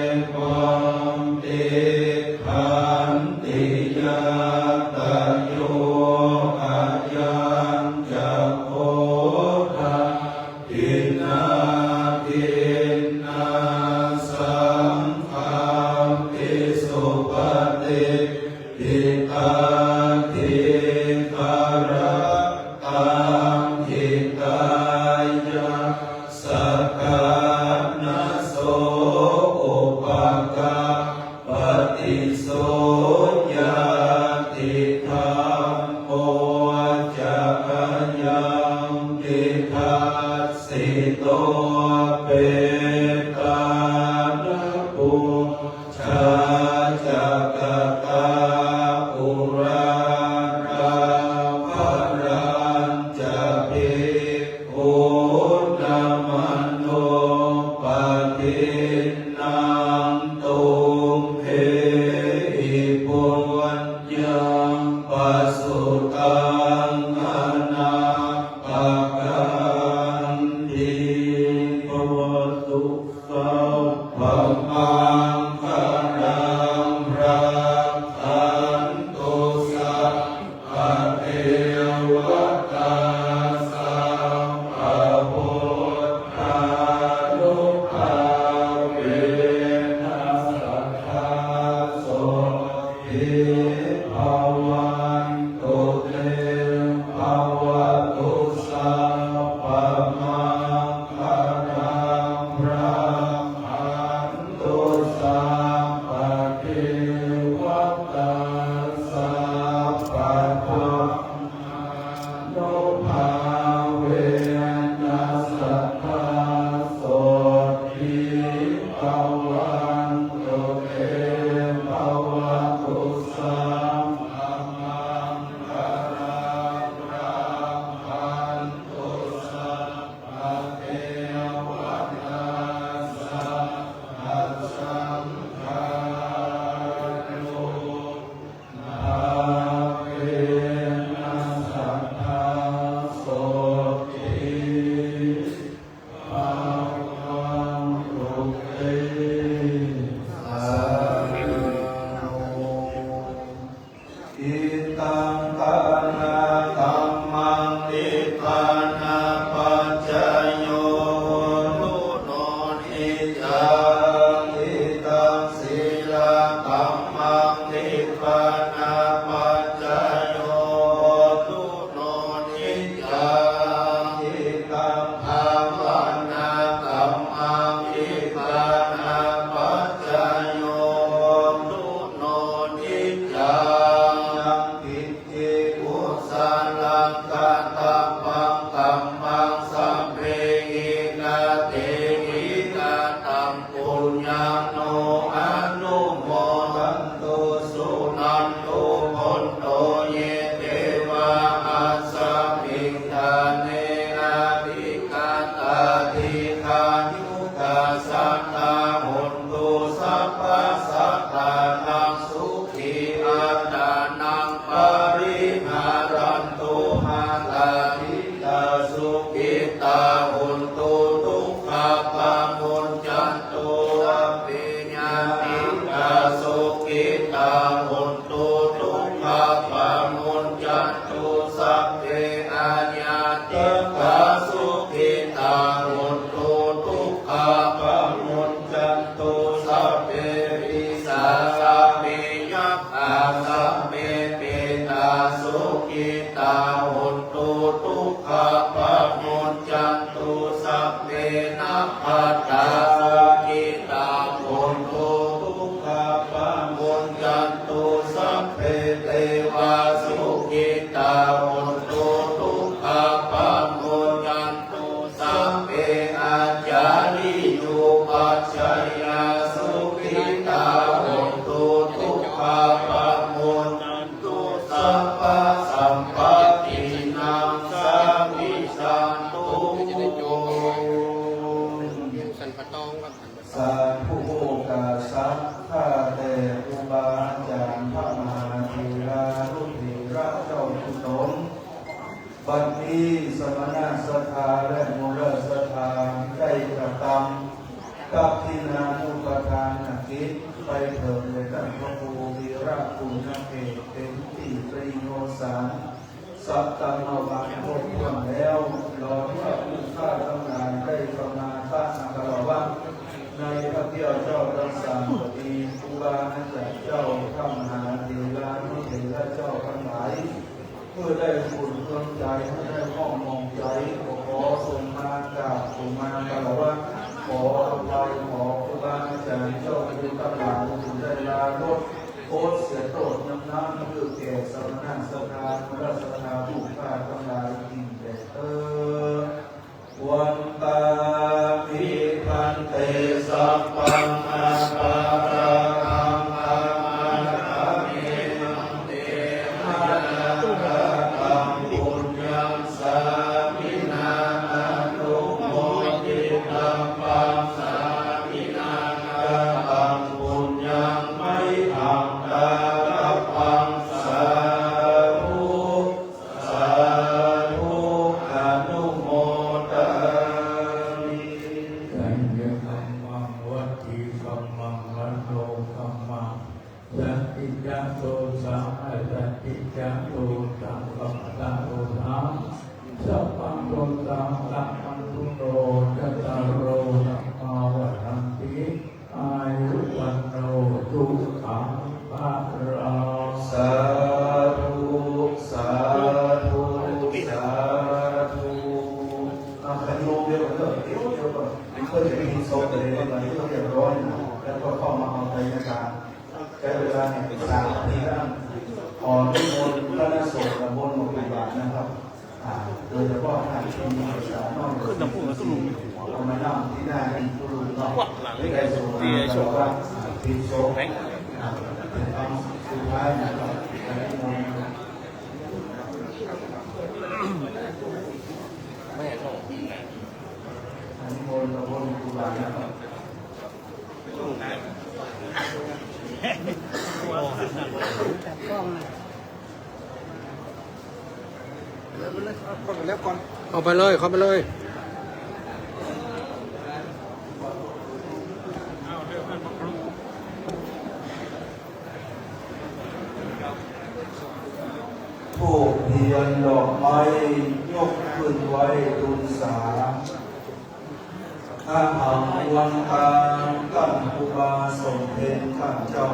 evaṃ tiṭṭhanti ñātayo. Ayañca kho dakkhiṇā dinnā saṅghamhi supati ṭṭhitā dīgharattaṃ hitāyassa ṭhānaso upakappati. So ñātidhammo ca ayaṃ nidassito petāna pū jā ca katā uḷārā balañca bhikkhūnamanuppadinnaṃ tumhehi puññaṃ pasutaṃ anappakanti. Bhavatu sabbamaṅgalaṃ rakkhantu sabbadevatā sabbabuddhānubhāvena sadā sotthī bhavantu te. Bhavatu sabbamaṅgalaṃ rakkhantu sabbadevatā sabbadhammānubhāvena sadā sotthī bhavantu te. Bhavatu sabbamaṅgalaṃ rakkhantu sabbadevatā sabbasaṅghānu bhāvena sadā sotthī bhavantu te. Sādhu. Idaṃ dānakammaṃ nibbānapaccayo hotu no niccaṃ. Idaṃ sīlakammaṃ nibbānapaccayo hotu no niccaṃ. Idaṃ bhāvanākammaṃ nibbānapaccayo hotu no niccaṃ. Yaṃ kiñci kusalaṃ kattabbaṃ kammaṃ sabbehi katehi kataṃ puññaṃ no anumodantu suṇantu bhonto ye devā asmiṃ ṭhāne adhigatā dīghāyukā sadā hontu sabbasattānaṃ sukhī attānaṃ pariharantu. Mātā pitā sukhitā hontu dukkhā pamuñcantu sabbe Sukhitā hontu, dukkhā pamuccantu, sabbasampattīnaṃ samijjhantu. สาธุโอภาสะ ข้าแต่ครูบาอาจารย์พระมหาเถรานุเถระเจ้ากุศล บัดนี้สมณศรัทธาและมูลศรัทธาได้กระทำทักขิณานุปทานกิจไปเถิดแด่ต้านพระครูวีระปุณณเขต เป๋นตี้ประดิษฐาน สัตตมวันครบถ้วนแล้ว ขอพระผู้ข้าทั้งหลายได้สมาทานคารวะในพระเกี้ยวเจ้าตังสามก็ดี ครูบาอาจารย์เจ้า พระมหาเถรานุเถระเจ้าตังหลาย เมื่อได้บุญเมืองใจ๋ เมื่อได้ห้องมองใจ๋ ก็ขอส่งมากราบ ส่งมาคารวะ ขออภัย ขอครูบาอาจารย์เจ้าคุณตังหลาย ผู้ได้ลาลด โทษเสียโต้ษนั้นๆ คือแก่สมณศรัทธา มูลศรัทธา ผู้ข้าทั้งหลายจริงแต๊เต๊อ วันตามิภันเต สัพพังอปาราธัง ขมาสะเม ภันเต มะยังคะตัง ปุญญัง สามินา อนุโมทิตัง ปัง สามินา คะตัง ปุญญัง มะยังคะตัง สาธุ สาธุ อนุโมทามิ สัญญกรรมัง วจีกรรมัง มโนกรรมัง สันติจจะโตสา อสันติจจะโตสา สัพพะโตสา สัพพังโตสา สัพพันตุโต จัตตาโร ธัมมา วัฑฒันติ อายุ วัณโณ สุขัง พะลัง สาธุ สาธุ สาธุ อ่ะ ขอโยมเดี๋ยวก่อนเถอะ เดี๋ยว เดี๋ยวก่อน เพื่อจะไปกินศพกันเลย เดี๋ยวก่อน เดี๋ยวเรียบร้อยนะ แล้วก็เข้ามาเอาไตรยทาน ใช้เวลาเนี่ยสามนาทีแล้ว ขอนิมนต์คณะสงฆ์ตำบลหมู่บ้านนะครับ อ่า โดยเฉพาะท่านที่มีภาษาน้อย ขึ้นลำโพงแล้วก็ลงหัว เอามานั่งที่หน้าที่ผู้ลุงเนาะ ได้ส่งมาแล้วว่า อ่า พิมพ์ศพ อ่า เป็นครั้งสุดท้ายนะครับ อันนี้มนต์ตะบนครูบานะครับ เข้าไปเลย เข้าไปเลย ธูปเทียนดอกไม้ยกขึ้นไหว้ทูลสา อะหัง วันตัง ต้านครูบาสมเด็จข้าเจ้า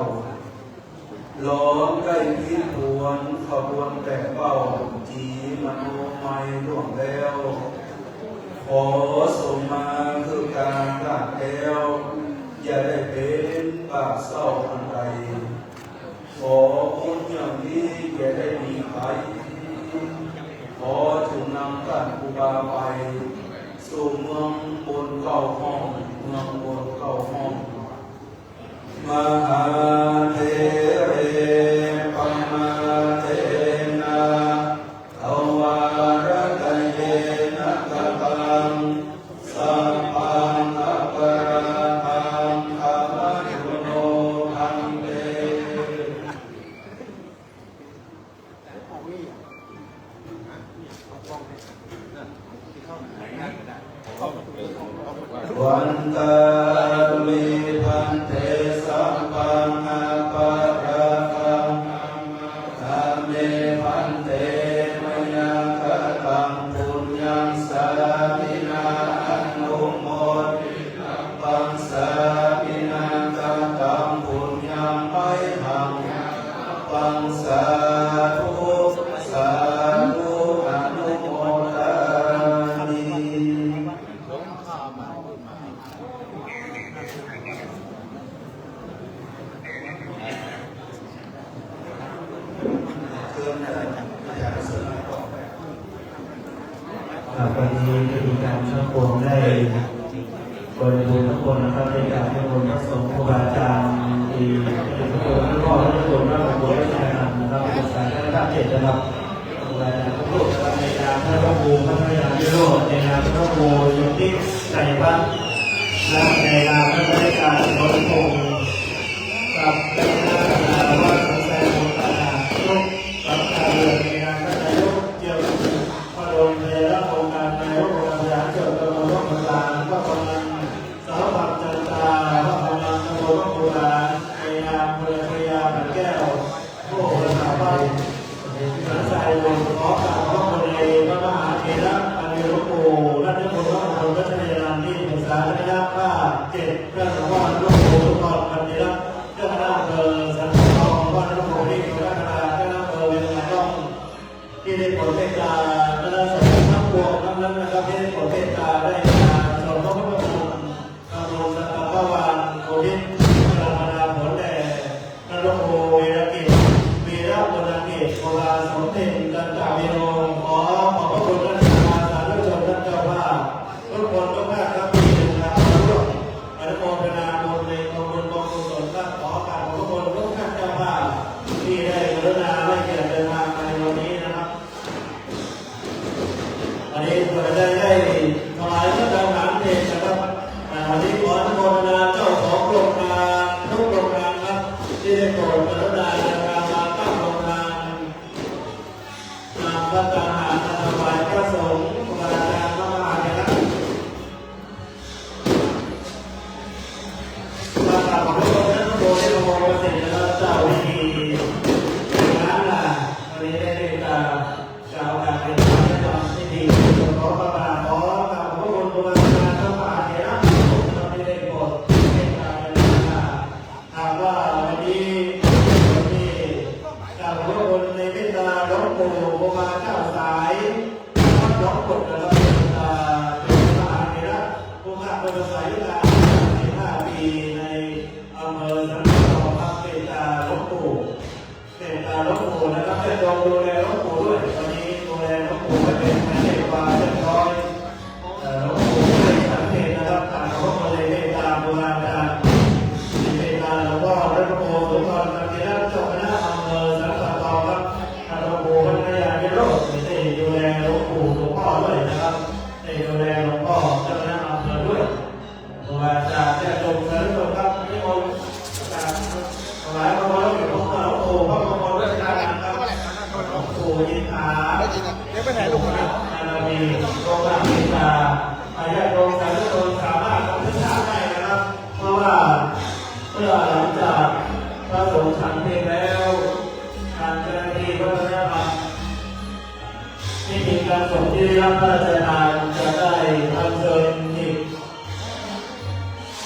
หลอมได้ผิดผวนขบวนแปดเบ้า จีมโนมัยล่วงแล้ว ขอสมมาคือการลาดแคล้ว อย่าได้เป๋นปากเศร้าอันใด ขอบุญอย่างนี้อย่าได้มีไป ขอจุ่งนำต้านครูบาไป สู่เมืองบนเก้าห้อง เมืองบนเก้าห้อง มหาเถเร ปะมาเทนะ ทวารตะเยนะ คะตัง สัพพังอปะราธัง ขมะตุโน ภันเต วันตามิภันเต สัพพังอปะราธัง ขมาสะเม ภันเต มะยังคะตัง ปุญญัง สามินา อนุโมทิ ตัง สามินา คะตัง ปุญญัง มะยังคะตัง สาธุ สาธุ อนุโมทามิ อ่า วันนี้พระอาจารย์ช่างพงษ์ได้โปร โดยบุญทุกคนนะครับ ในการนิมนต์พระสงฆ์ครูบาอาจารย์ ที่เป็นพระคุณหลวงพ่อ พระคุณพระมงคลรัตนานนะครับ เป็นสายพระเจ็ดนะครับ ครูบาอาจารย์ทุกรูปนะครับ ในนามพระครูพัทยาวิโรจน์ ในนามพระครูโยติไตรพัฒน์ และในนามพระบริการสมพงษ์ กับในนามพระสงฆ์สายบุญตลาดทุกหลังคาเรือน ในนามพระนายกเจียม พระบรมเถระองค์การนายกองค์การบริหารส่วนตำบลร่องขุนตาล พระกำนันสาวพันจันทรา พระกำนันตำบลร่องขุนตาล ในนามภรรยาผันแก้ว ผู้บริหารบ้าน สันทรายบุญ ขอกราบขอบพระคุณในพระมหาเถระอันมีหลวงปู่รัตนพล พระมงคลรัตนยานันท์ ที่ปรึกษาคณะภาคเจ็ด พระหลวงพ่อหลวงปู่สุนทร พันเถระ เจ้าคณะอำเภอสันป่าตอง พระหลวงปู่เอก พระคณะเจ้าคณะอำเภอเวียงผาต้อง ที่ได้โปรดเมตตา คณะสงฆ์ทั้งปวงทั้งนั้นนะครับ ที่ได้โปรดเมตตาได้มาสวดพระพุทธมนต์ ทำบุญสักการะวานอุทิศพระบรมนาถผลแด่พระหลวงปู่วีรกิจ วีระวรรณกิจ โพธาสมเด็จจันทวิโรจน์ ขอขอบพระคุณท่านประธาน สาธุชน ท่านเจ้าภาพทุกคนทุกท่านครับ ที่เดินทางมาร่วมอนุโมทนาบุญในกองบุญกองกุศลครับ ขอกราบขอบพระคุณทุกท่านเจ้าภาพที่ได้กรุณาให้เกียรติเดินทางมาในวันนี้นะครับ วันนี้เราได้ ได้ถวายพระทหารเพลนะครับ อ่า วันนี้ขออนุโมทนาเจ้าของโรงทานทุกโรงทานครับ ที่ได้โปรดกรุณาเดินทางมาตั้งโรงทาน นำพระทหารมาถวายพระสงฆ์ ครูบาอาจารย์ พระมหาเถระ มาตามพระพุทธเจ้า พระโพธิพระโมคคัลลานะเจ้า วิธีงานน่ะ วันนี้ได้เมตตา กล่าวโอกาสเป็นพระเจ้าพิธี ขอพระบาท ขอกราบขอบพระคุณครูบาอาจารย์ พระมหาเถระ ที่ได้โปรดเมตตาเป็นประธาน หากว่าวันนี้ที่กราบขอบพระคุณในเมตตาหลวงปู่ครูบาเจ้าสาย วัดหนองกุดนะครับ เมตตาเป็นมหาเถระ ผู้มากเป็นภาษายุคา สิบห้าปี ในอำเภอสันป่าตองครับ เมตตาหลวงปู่ เมตตาหลวงปู่นะครับ จะจงดูแลหลวงปู่ด้วย วันนี้ดูแลหลวงปู่ให้เป็นไปด้วยความเรียบร้อย เอ่อ หลวงปู่ได้ฉันเพลนะครับ ตามหลวงปู่เลยเมตตาครูบาอาจารย์ เมตตาหลวงพ่อพระครูสุนทร กันติรัตน์ เจ้าคณะอำเภอสันป่าตองครับ พระครูพัทยาวิโรจน์ ได้ดูแลหลวงปู่หลวงพ่อด้วยนะครับ ได้ดูแลหลวงพ่อเจ้าคณะอำเภอด้วย ครูบาอาจารย์ญาติโยมสาธุชนครับ นิมนต์กราบถวายความเคารพแด่หลวงพ่อหลวงปู่พระมงคลรัตนานครับ หลวงปู่อินทา เดี๋ยวไปไหนลูกคนนั้น นารมี โรงพยาบาลอินทา ญาติโยมสาธุชนสามารถบันทึกภาพได้นะครับ เพราะว่าเมื่อหลังจากพระสงฆ์ฉันเพลแล้ว ทางเจ้าหน้าที่วัฒนธรรม พิธีการศพที่ได้รับพระราชทานจะได้อัญเชิญหีบ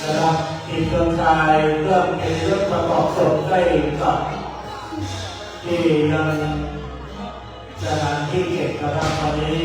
นะครับ หีบเชิงชาย เครื่องเกียรติยศประกอบศพได้กลับที่ยังสถานที่เก็บนะครับ วันนี้